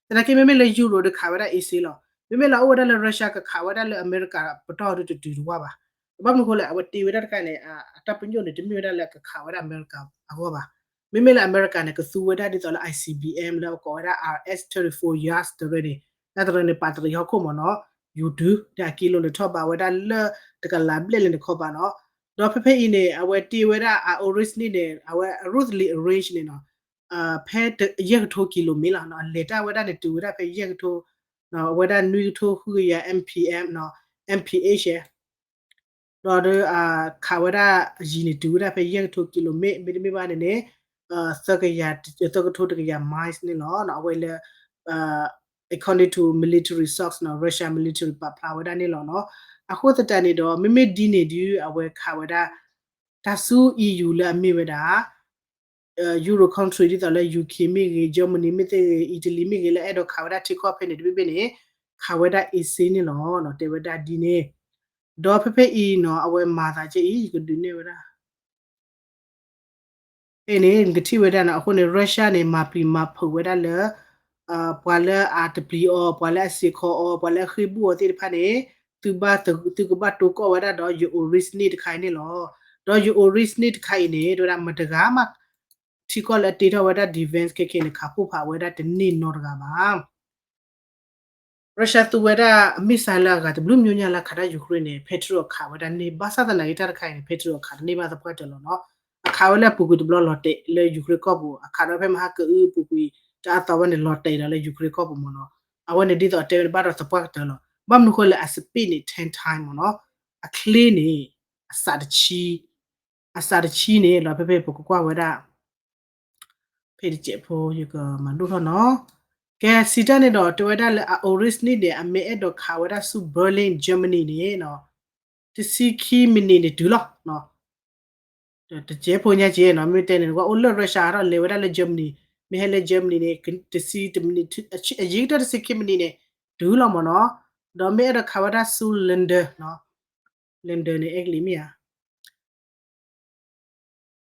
သနာ်က့မ့မ့ၢ်လၢ Euro ဒုးခးဝဲဒၣ် easy လီၤ. မ့မ့ၢ်လၢအအိၣ်ဝဲဒၣ်လၢ Russia ကခးဝဲဒၣ်လၢအမဲရကၤပတီၢ်ဟီဒုးတတုၤတဝၢ်ဘၣ်. ဘၣ်မနုၤအဃိလဲၣ် အဝဲတ့ဝဲဒၣ်တခါန့ၣ် အတၢ်ပညိၣ်န့ၣ် တမ့ၢ်ဝဲဒၣ်လၢကခးဝဲဒၣ်အမဲရကၤအဂီၢ်ဘၣ်. မ့မ့ၢ်လၢအမဲရကၤန့ၣ် ကသူဝဲဒၣ်ဒ်သိးလၢ I C B M လၢပကိးဝဲဒၣ် R S thirty-four Yachts တရၢန့ၣ် တၢ်တရၢန့ၣ် ပာ်တရံးဟီၣ်ခိၣ်မ့ၢ်နီၤ, ယူၤတုၤ ဒီးအကံလိၤန့ၣ်ထီၣ်ဘးဝဲဒၣ်လၢတကလးဘျဲၣ်လၢနခီပၤနီၤ. ဒီးဖဲဖဲအံၤန့ၣ် အဝဲတ့ဝဲဒၣ်အ Oryzhny န့ၣ် အဝဲ rudely arranged န့ၣ်နီၤ, ဖဲယဲၢ်ကထိကံလိၤမ့ၢ်လီၤနီၤ, အလဲၤတၢ်ဝဲဒၣ်န့ၣ် တုၤဝဲဒၣ်ဖဲယဲၢ်ကထိ အဝဲဒၣ်နွံကထိဃုကယၤ M P M နီၤ, M P H ဒီး ခးဝဲဒၣ်အယံၤန့ၣ် တုၤဝဲဒၣ်ဖဲယဲၢ်ကထိကံလိၤမ့ၢ် မ့တမ့ၢ်ဘၣ်န့ၣ်န့ၣ် သၢကထိတကယၤ miles န့ၣ်လီၤ. အဝဲလၢ according to military source နီၤ, Russia military ပာ်ဖျါဝဲဒၣ်န့ၣ်လီၤနီၤ. အဃိသတးန့ၣ်ဒီး မ့မ့ၢ်ဒ်န့ၣ်ဒုး အဝဲခးဝဲဒၣ် တၢ်ဆူ E U လၢအမ့ၢ်ဝဲဒၣ် Euro country ဒ်သိးလၢ U K မ့ၢ်ဂ့ၤ, Germany မ့ၢ်သ့ၣ်ဂ့ၤ, Italy မ့ၢ်ဂ့ၤ လၢအဲၣ်ဒိးခးဝဲဒၣ်ထံကီၢ်ဖဲန့ၣ် တဘ့ၣ်ဘ့ၣ်န့ၣ် ခးဝဲဒၣ် easy န့ၣ်လီၤ. တဲဝဲဒၣ်ဒ်န့ၣ် ဒီးဖဲဖဲအံၤနီၤ အဝဲမၤသးကဲအံၤ ယကဒုးနဲၣ်ဝဲဒၣ် ဖဲန့ၣ် နကထံၣ်ဝဲဒၣ်နီၤ, အဃိန့ၣ် Russia န့ၣ် မၤပျံၤမၤဖုးဝဲဒၣ်လၢ ပှၤလၢအတပျံၤအီၤ, ပှၤလၢအစ့ၢ်ကီးအီၤ, ပှၤလၢအဃ့ၢ်ဘူၣ်အီၤသ့ၣ်တဖၣ်န့ၣ် သုဘၣ် သုကဘၣ်တိၢ်ကီၢ်ဝဲဒၣ်ဒီး ယ Oryzhny တခါအံၤန့ၣ်လီၤ. ဒီးယ Oryzhny တခါအံၤန့ၣ် တဲဝဲဒၣ်မတဂၤမး ထံကီၢ်လၢအတ့ထီၣ်ဝဲဒၣ် defense ခဲခဲန့ၣ် ခးပိၢ်ဖးဝဲဒၣ်တန့ၢ်နီတဂၤဘၣ်. Russia သူဝဲဒၣ် missile လၢအဂၤတဘျုးမံၤညါလၢခးတၢ် Ukraine န့ၣ် Patriot ခးဝဲဒၣ်န့ၢ် ဘၣ်ဆၣ်သနာ်က့တၢ်တခါအံၤန့ၣ် Patriot ခးတန့ၢ်ဘၣ်သပှၢ်တၢၢ်လီၤနီၤ. အခးဝဲလၢအပူၤကွံာ်တဘျီလီၤတဲာ်လၢ Ukraine ကီၢ်ပူၤ, အခးဒီးဖဲမဟါကအုပူၤကွံာ် တအါသီဝဲန့ၣ် လီၤတဲာ်ဒီးလၢ Ukraine ကီၢ်ပူၤမ့ၢ်နီၤ. အဝဲန့ၣ်ဒ်သိးတဲဝဲန့ၣ်ဘၣ်ဒီးသပှၢ်ကတၢၢ်လီၤ. ဘၣ်မနုၤအဃိလဲၣ် အ speed န့ၣ် ten time မ့ၢ်နီၤ. အချ့န့ၣ် အစးတဆံ အစးတဆံန့ၣ် လီၤဖဲဖဲပကကွၢ်ဝဲဒၣ် ဖဲတစဲးဖိ ယကမၤဒိၣ်ထီၣ်နီၤ. ကဲ စံးတၢ်န့ၣ်ဒီး တဲဝဲဒၣ်လၢအ Oryzhny န့ၣ် အမ့ၢ်အဲၣ်ဒိးခးဝဲဒၣ်ဆူ Berlin Germany န့ၣ်နီၤ, တဆံခံ minute န့ၣ် တုၤလီၤ. တစဲးဖိညါက့နီၤ, မ့ၢ်တဲန့ၣ် ကွၢ်အိၣ်လၢ Russia ဟးထီၣ်လဲၤဝဲဒၣ်လၢ Germany, မ့ၢ်ဟဲလၢ Germany န့ၣ် တဆံ minute အယံၤကတၢၢ်တဆံခံ minute န့ၣ် တုၤလီၤမ့ၢ်နီၤ. ဒီးမ့ၢ်အဲၣ်ဒိးခးဝဲဒၣ်ဆူ London နီၤ, London န့ၣ် အဲကလံးမ့ၢ်ဧါ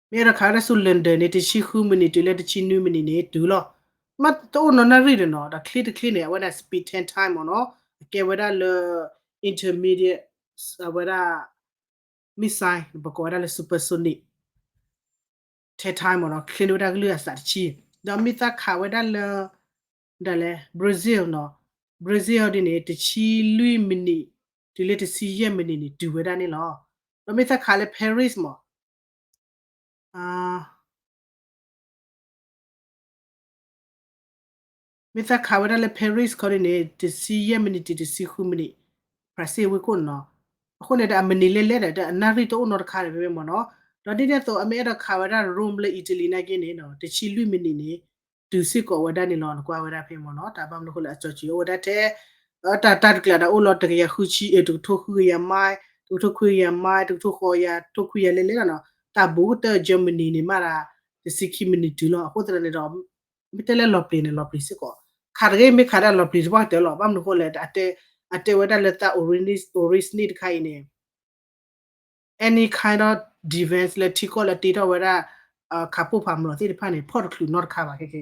မ့ၢ်အဲၣ်ဒိးခးဝဲဒၣ်ဆူ London န့ၣ် တဆံဃု minute တုၤလၢတဆံနွံ minute န့ၣ် တုၤလီၤ. မ့ၢ်တအိၣ်နီတနၣ်ရံၣ်ဒီးနီၤ, ဒီးချ့တချ့န့ၣ် အဝဲဒၣ် speed ten time မ့ၢ်နီၤ, အကဲဝဲဒၣ်လၢ intermediate အဝဲဒၣ် missile ပကိးဝဲဒၣ်လၢ supersonic ten time မ့ၢ်နီၤ, ချ့န့ၢ်ဝဲဒၣ်ကလုၢ်အစးတဆံ, ဒီးမ့ၢ်သးခးဝဲဒၣ်လၢ ဒ်လဲၣ် Brazil နီၤ, Brazil ဒ်န့ၣ် တဆံလွံၢ် minute တုၤလၢတဆံယဲၢ် minute န့ၣ် တုၤဝဲဒၣ်န့ၣ်လီၤ. ဒီးမ့ၢ်သးခးလၢ Paris မ့ၢ် မ့ၢ်သးခးဝဲဒၣ်လၢ Paris ခီဒ်န့ၣ် တဆံယဲၢ် minute တုၤတဆံဃု minute, France ဝ့ၢ်ခိၣ်န့ၣ်နီၤ. အဃိန့ၣ်ဒီး အ minute လဲၣ်လဲၣ်ဒီး အနၣ်ရံၣ်တအိၣ်နီတခါဒီး ဖဲမ့ၢ်နီၤ. ဒီးဒ်န့ၣ်အသိး အမ့ၢ်အဲၣ်ဒိးခးဝဲဒၣ် Rome လၢ Italy နာ်က့န့ၣ်နီၤ, တဆံလွံၢ် minute န့ၣ် တုၤစ့ၢ်ကီးဝဲဒၣ်န့ၣ်လီၤ. နကွၢ်ဝဲဒၣ်ဖဲမ့ၢ်နီၤ, တၢ်ဘၣ်မနုၤအဃိလဲၣ် အစီၤစံးအိၣ်ဝဲဒၣ်ထဲ တၢ် တၢ်တကျးဒီးအိၣ်လီၤ တကယၤဃုဆံ အ့ တကထိဃုကယၤ mile, တကထိခွံကယၤ mile, တကထိဃိးကယၤ ထိခွံကယၤလဲၣ်လဲၣ်လီၤနီၤ. တၢ်ဘူးကတၢၢ် Germany န့ၣ်မးဒၣ် တဆံခံ minute တုၤလီၤ. အဃိသတးန့ၣ်ဒီး မ့ၢ်တဲလၢလီၤပျံၤန့ၣ် လီၤပျံၤစ့ၢ်ကီး, ခးတဂ့ၤ မ့ၢ်ခးဒၣ်လီၤပျံၤသပှၢ်ကတၢၢ်လီၤ. ဘၣ်မနုၤအဃိလဲၣ် အတဲဝဲဒၣ်လၢတၢ် Oryzhny တခါအံၤန့ၣ် any kind of defense လၢထံကီၢ်လၢတ့ထီၣ်ဝဲဒၣ် ခးပိၢ်ဖးမလီၤသ့ၣ်တဖၣ်န့ၣ် ဖီၣ်တချုးနီတခါဘၣ်ခဲခဲ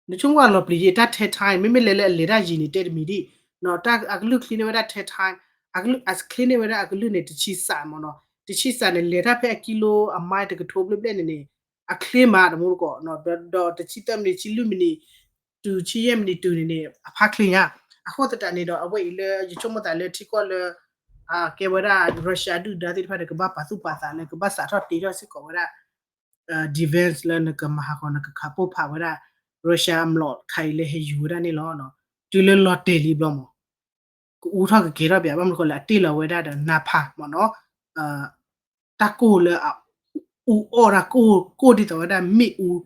နဆိကမိၣ်လီၤပျံၤယဲ တၢ်ထဲ time မ့မ့ၢ်လဲၤလၢအလဲၤတၢ်ယံၤန့ၣ် တဲတမံၤဒံး, တၢ်အကလုၢ်ချ့န့ၢ်ဝဲဒၣ်ထဲ time, အကလုၢ် အချ့န့ၢ်ဝဲဒၣ်အကလုၢ်န့ၣ် တဆံစးမ့ၢ်နီၤ, တဆံစးန့ၣ် လဲၤတၢ်ဖဲအကံလိအ mile တကထိဘျဲၣ်ဘျဲၣ်န့ၣ်န့ၣ် အချ့မးတမူတကိး, ဒီးတဆံသၢ minute တဆံလွံၢ် minute တုၤတဆံယဲၢ် minute တုၤန့ၣ်န့ၣ် အဖးချ့ညါ, အဃိသတးန့ၣ်ဒီး အဝဲအံၤလၢယဆိကမိၣ်သးလၢထံကီၢ်လၢ ကဲဝဲဒၣ် Russia ဒုၣ်ဒါသ့ၣ်တဖၣ်န့ၣ် ကဘၣ်ပာ်သူၣ်ပာ်သးလၢကဘၣ်စးထီၣ်တ့ထီၣ်စ့ၢ်ကီးဝဲဒၣ် defense လၢနကမၤဟးဂီၤနကခးပိၢ်ဖးဝဲဒၣ် Russia အမျိာ်ခါအံၤလၢဟဲယူၤဝဲဒၣ်န့ၣ်လီၤ. တုၤလၢလီၤတဲာ်လံဘျီမး ကအူထီၣ်ကကဲၤထီၣ်ပၠး ဘၣ်မနုၤဃိလဲၣ် အတ့ၢ်လီၤဝဲဒၣ်ဒီး napalm မ့ၢ်နီၤ, တၢ်ကိၢ်လၢအအူအီၣ်တၢ်ကိၢ် ကိၢ်ဒ်သိးဝဲဒၣ်မ့ၣ်အူ ဒ်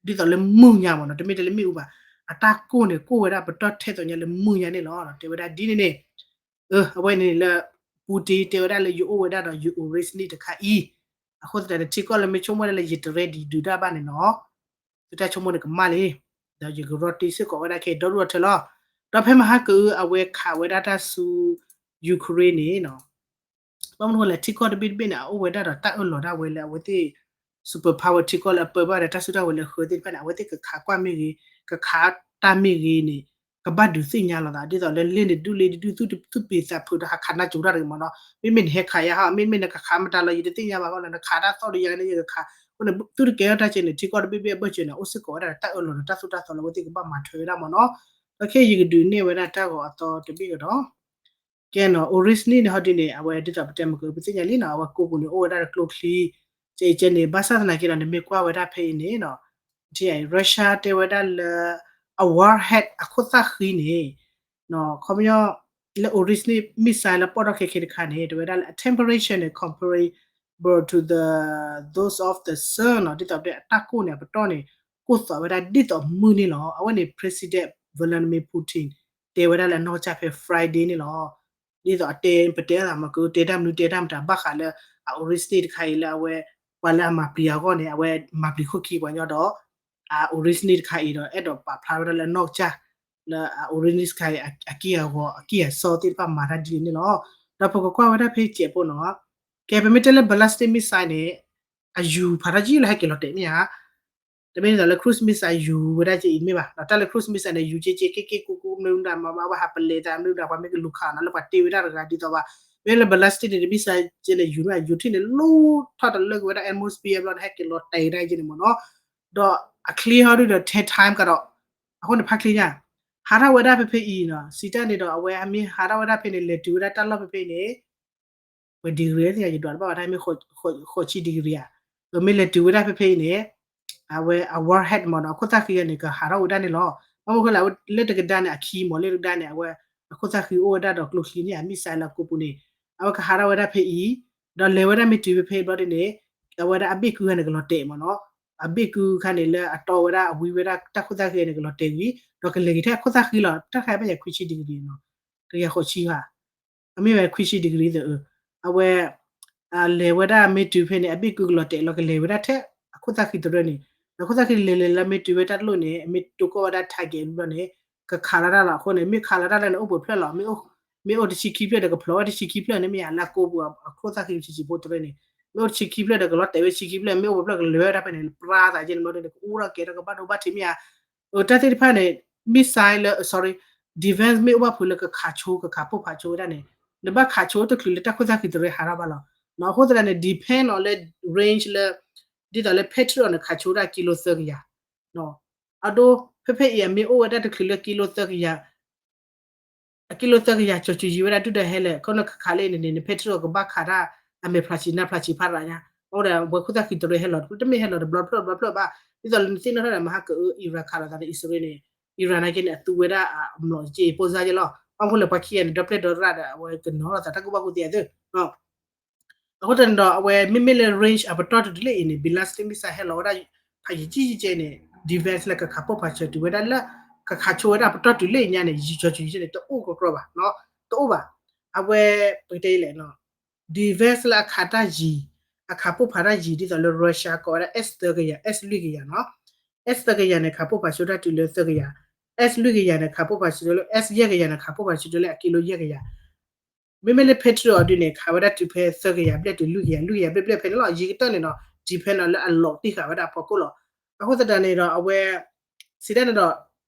သိးလၢမုၢ်ညါမ့ၢ်နီၤ, တမ့ၢ်တဲလၢမ့ၣ်အူဘၣ်, အတၢ်ကိၢ်န့ၣ် ကိၢ်ဝဲဒၣ်ပတီၢ်ထဲသိးညါလၢမုၢ်ညါန့ၣ်လီၤ. တဲဝဲဒၣ်ဒ်န့ၣ်န့ၣ် အဝဲန့ၣ်လၢ Putin တဲဝဲဒၣ်လၢယအိၣ်ဝဲဒၣ်ဒီး Oryzhny တခါအံၤ, အဃိသတးန့ၣ် ထံကီၢ်လၢမ့ၢ်ဆိကမိၣ်ဝဲဒၣ်လၢယတ ready ဒုးတၢ်ဘၣ်န့ၣ်နီၤ သုတၢ်ဆိကမိၣ်န့ၣ်ကမၣ်လံ, ဒီးယကရီတ့စ့ၢ်ကီးဝဲဒၣ်ခဲဒီဒူၣ်ထၢလီၤ. ဒီးဖဲမဟါကအု အဝဲခးဝဲဒၣ်တၢ်ဆူ Ukraine န့ၣ်နီၤ, ဘၣ်မနုၤဃိလဲၣ် ထံကီၢ်တဘ့ၣ်တဘ့ၣ်န့ၣ် အအိၣ်ဝဲဒၣ်ဒီးတၢ်အၢၣ်လီၤဒၣ်ဝဲလၢအဝဲသ့ၣ် super power ထံကီၢ်လၢအပၢဘၣ်ဒီးတၢ်စုတၢ်ဝဲၤလၢအဃၢသ့ၣ်တဖၣ်န့ၣ် အဝဲသ့ၣ်ကခးကွၢ်မ့ၢ်ဂ့ၤ, ကခးတၢ်မ့ၢ်ဂ့ၤန့ၣ် ကဘၣ်ဒုးသ့ၣ်ညါလိာ်သး ဒ်သိးလၢလ့ၣ်န့ၣ်ဒူၣ်လ့ၣ်ဒူၣ် သုတပ့ၤသးဖုးဒီးဟးခးနါစိၤတၢ်တဂ့ၤမ့ၢ်နီၤ. မ့မ့ၢ်နဟဲခးယၤဟီ မ့မ့ၢ်နကခးမတၤလီၤ ယတသ့ၣ်ညါဘၣ်ဃီလီၤ နခးတၢ်သီၣ်ဒီးယၤန့ၣ် ယကခး အဃိန့ၣ် သုတကဲထီၣ်တၢ်ကဲန့ၣ် ထံကီၢ်တဘ့ၣ်ဘ့ၣ်အဘၢၣ်စၢၤန့ၣ် အိၣ်စ့ၢ်ကီးဝဲဒၣ်တၢ်အၢၣ်လီၤဒီးတၢ်သိၣ်တၢ်သီလၢ အဝဲသ့ၣ်ကဘၣ်မၤထွဲဝဲဒၣ်မ့ၢ်နီၤ. ဒီးခဲအံၤယကဒုးနဲၣ်ဝဲဒၣ်တၢ်ဂီၤအသီတဘ့ၣ်ကဒီး ကဲနီၤ Oryzhny န့ၣ် ဟီဒုန့ၣ် အဝဲဒ်သိးပတဲမ့ၢ်က ပသ့ၣ်ညါလံနီၤ အဝဲကိးပူၤန့ၣ် အိၣ်ဝဲဒၣ်ဒီးကျိချံ ကဲကဲန့ၣ် ဘၣ်ဆၣ်သနာ်က့ဒီး နမ့ၢ်ကွၢ်ဝဲဒၣ်ဖဲအံၤန့ၣ်နီၤ Russia တဲဝဲဒၣ်လၢ အ warhead အခိၣ်သၣ်ဃံန့ၣ် ခီပညီ လၢ Oryzhny missile လၢပိာ်ထီၣ်ခဲခဲတခါန့ၣ် တဲဝဲဒၣ်လၢ အ temperature န့ၣ် comparable to the those of the sun နီၤ ဒ်သိးပတဲအတၢ်ကိၢ်န့ၣ် အပတီၢ်န့ၣ် ကိၢ်သီးဝဲဒၣ်ဒ်သိးမုၢ်န့ၣ်လီၤ. အဝဲန့ၣ် President Vladimir Putin တဲဝဲဒၣ်လၢအနီၢ်ကစၢ်ဖဲ Friday န့ၣ်လီၤ. ဒ်သိးအတဲ ပတဲသးမ့ၢ်က တဲတၢ်မနုၤတဲတၢ်မတၤ ဘၣ်ဃးလၢ အ Oryzhny တခါအံၤလၢအဝဲ ပှၤလၢအမၤပျံၤအဂီၢ်န့ၣ် အဝဲမၤပျံၤခိၣ်ခံပှၤညီဒီး အ Oryzhny တခါအံၤဒီး အဲၣ်ဒိးပာ်ဖျါဝဲဒၣ်လၢအနီၢ်ကစၢ် လၢအ Oryzhny တခါအံၤ အက့ၢ်အဂီၤ အက့ၢ်အစီသ့ၣ်တဖၣ်မၤတၢ်ဒ်န့ၣ်န့ၣ်လီၤ. ဒီးပကကွၢ်ဝဲဒၣ်ဖဲစဲးဖိနီၤ ကဲပမ့ၢ်တဲလၢ ballistic missile န့ၣ် အယူၤဖးထီၣ်ကံလၢဟဲက့ၤလီၤတဲာ်န့ၣ်ဧါ တမ့ၢ်ဒ်သိးလၢ cruise missile ယူၤဝဲဒၣ်ကဲအံၤမ့ၢ်ဘၣ် ဒီးတၢ်လၢ cruise missile န့ၣ် ယူၤကဲကဲက့ၢ်က့ၢ်ကူကူမနုၤမတၤမၤဘၣ် အဝဲဟးပလဲၤသးမနုၤမတၤ ပှၤမ့ၢ်ကလူၤခးနီၤ လၢပှၤတ့ဝဲဒၣ်တဂၤဒ်သိးဘၣ် မ့ၢ်လၢ ballistic န့ၣ် တမ့ၢ်စဲးန့ၣ် ယူၤန့ၣ် ယူၤထံၣ်န့ၣ် လူၤထီၣ်တလၢက့ၤဝဲဒၣ် atmosphere ဘျီန့ၣ် ဟဲက့ၤလီၤတဲာ်ဒၣ်ကဲန့ၣ်မ့ၢ်နီၤ ဒီးအချ့ဟီဒုဒီး ten time ကဒီး အဃိန့ၣ် ဖးချ့ညါ ဟးထီၣ်ဝဲဒၣ်ဖဲဖဲအံၤနီၤ စံးတၢ်န့ၣ်ဒီး အဝဲမ့ၢ်ဟးထီၣ်ဝဲဒၣ်ဖဲန့ၣ် လဲၤတုၤဝဲဒၣ်တၢ်လီၢ်ဖဲဖဲအံၤန့ၣ် ဝဲ degree သ့ၣ်ညါ ယဒွးတဘၣ်ဘၣ် တၢ်မ့ၢ် ဃိးဆံ degree ဧါ ဒီးမ့ၢ်လဲၤတုၤဝဲဒၣ်ဖဲဖဲအံၤန့ၣ် အဝဲအ warhead မ့ၢ်နီၤ အခိၣ်သၣ်ဃံန့ၣ် ကဟးထီၣ်ဝဲဒၣ်န့ၣ်လီၤ. ဘၣ်မနုၤဃိလဲၣ် အဝဲလၢတကဒါန့ၣ် အခံမ့ၢ်လၢတကဒါန့ၣ် အဝဲအခိၣ်သၣ်ဃံအိၣ်ဝဲဒၣ်ဒီးကျိချံန့ၣ် အ missile လၢအကိးပူၤန့ၣ် အဝဲကဟးထီၣ်ဝဲဒၣ်ဖဲအံၤ ဒီးလဲၤဝဲဒၣ်မ့ၢ်တုၤဖဲဖဲဘျီဒ်န့ၣ် အဝဲဒၣ်အဘ့ၣ်ကုခါန့ၣ် ကလီၤတဲာ်မ့ၢ်နီၤ အဘ့ၣ်ကုခါန့ၣ်လၢအတီဝဲဒၣ်အဝံဝဲဒၣ်တၢ်ခိၣ်သၣ်ဃံန့ၣ် ကလီၤတဲာ်ဝံၤ ဒီးကလဲၤက့ၤထဲအခိၣ်သၣ်ဃံလီၤ တၢ်ခါဘၣ်ယၤ ခွံဆံ degree နီၤ တကယၤဃိးဆံဘၣ် အမ့ၢ်ဝဲ ခွံဆံ degree သ့ၣ် အဝဲ လဲၤဝဲဒၣ်မ့ၢ်တုၤဖဲန့ၣ် အဘ့ၣ်ကုကလီၤတဲာ်လီၤ ကလဲၤဝဲဒၣ်ထဲအခိၣ်သၣ်ဃံတရၢန့ၣ် အခိၣ်သၣ်ဃံလဲၤလဲၤလၢမ့ၢ်တုၤဝဲတၢ်တလိၣ်န့ၣ် အမ့ၢ်တိကိၢ်ဝဲဒၣ် target ဘျီန့ၣ် ကခးလီၤတၢ်လီၤ အဃိန့ၣ် မ့ၢ်ခးလီၤတၢ်လၢန့ၣ် အိၣ်ပှဲၤဖျၢၣ်လီၤ မ့ၢ်အိၣ်တဆံခံဖျၢၣ်ဒီး ကဖျိးဝဲတဆံခံဖျၢၣ်န့ၣ် မ့ၢ်ယၤလၢအကိးပူၤအခိၣ်သၣ်ဃံဆံးဆံးဖိတရၢန့ၣ် မ့ၢ်အိၣ်တဆံခံဖျၢၣ်ဒီး ကလီၤတဲာ်ဝဲတဆံခံဖျၢၣ် မ့ၢ်အိၣ်ပှဲၤဖျၢၣ်ကလဲၤဝဲဒၣ်ဖဲန့ၣ် ပြါသးကဲန့ၣ်ဘျီန့ၣ် ကအူထီၣ်ကဲထီၣ်ကဘၣ်ဒိဘၣ်ထံးမ့ၢ်ယၤ တၢ်သ့ၣ်တဖၣ်န့ၣ် missile လၢ sorry defense မ့ၢ်အိၣ်ဘၣ်ဖုးလၢကခးဆိ ကခးပိၢ်ဖးဆိဝဲဒၣ်န့ၣ် နဘၣ်ခးဆိတချုးလၢတၢ်ခိၣ်သၣ်ဃံတရၢဟးထီၣ်ဘၣ်လီၤ. အဃိသတးန့ၣ် depend on လၢ range လၢ ဒ်သိးလၢ Patriot န့ၣ် ခးဆိဝဲဒၣ်ကံလိသၢကယၤ အဒိ ဖဲဖဲအံၤအမ့ၢ်အိၣ်ဝဲဒၣ်တချုးလၢကံလိသၢကယၤ အကံလိသၢကယၤ ကၠီၤစူၤယံၤဝဲဒၣ်ဒုၣ်ဒါဟဲလၢာ် ခီနခးခးလၢအံၤန့ၣ်န့ၣ် Patriot ကဘၣ်ခးတၢ် အမဲာ်ဖျးဆံးနၢ်ဖျးဆံးဖးရၤညါ အဃိဒီးဝဲခိၣ်သၣ်ဃံတရၢဟဲလီၤ တမ့ၢ်ဟဲလီၤတဘျီဖျၢၣ်ဘျီဖျၢၣ်ဘၣ် ဒ်သိးလၢနသ့ၣ်နီၣ်ထီၣ်ဒီး မဟါကအၢ Iran ခးလိာ်သးဒီးအံၣ်စရ့လးန့ၣ် Iran နာ်က့န့ၣ် အသူဝဲဒၣ်အမျိာ်က့ ပိၢ်စါက့လီၤ ဘၣ်မနုၤဃိလဲၣ် ပှၤခံဂၤန့ၣ် ဒီပျဲၢ်ဒီရၣ်ဒီး အဝဲကနီၤလိာ်သးတၢ်ကူၣ်ဘၣ်ကူၣ်သ့အသိး အဃိသတးန့ၣ်ဒီး အဝဲမ့မ့ၢ်လၢ range အပတီၢ်တုၤလၢအံၤန့ၣ် ballistic missile ဟဲလီၤဝဲဒၣ် ဖးယံာ်ကံကဲန့ၣ် defense လၢကခးပိၢ်ဖးဆၢတုၤဝဲဒၣ်လၢ ကခးဆိဝဲဒၣ်ပတီၢ်တုၤလၢအံၤညါန့ၣ် ယံာ်ကၠီၤကၠူၤယံၤန့ၣ် တအိၣ်ကကြီဘၣ် တအိၣ်ဘၣ် အဝဲ ပကတဲလဲၣ် defense လၢအခးတၢ်ယံၤ အခးပိၢ်ဖးတၢ်ယံၤ ဒ်သိးလၢ Russia ကိးဝဲဒၣ် S သၢကယၤ S လွံၢ်ကယၤနီၤ S သၢကယၤန့ၣ် ခးပိၢ်ဖးဆိတၢ်တုၤလၢသၢကယၤ S လွံၢ်ကယၤန့ၣ် ခးပိၢ်ဖးဆိတုၤလၢ S ယဲၢ်ကယၤန့ၣ် ခးပိၢ်ဖးဆိတုၤလၢအကံလိယဲၢ်ကယၤ မ့မ့ၢ်လၢ Patriot အီၤဒုန့ၣ် ခးဝဲဒၣ်တုၤဖဲသၢကယၤဘျဲၣ်တုၤလွံၢ်ကယၤ လွံၢ်ကယၤဘျဲၣ်ဘျဲၣ်ဖဲန့ၣ်လီၤ ယံၤကတၢၢ်န့ၣ်နီၤ depend လၢအလီၤတံၢ်ဃာ်ဝဲဒၣ်အဖီခိၣ်လီၤ အဃိသတးန့ၣ်ဒီး အဝဲ စံးတၢ်န့ၣ်ဒီး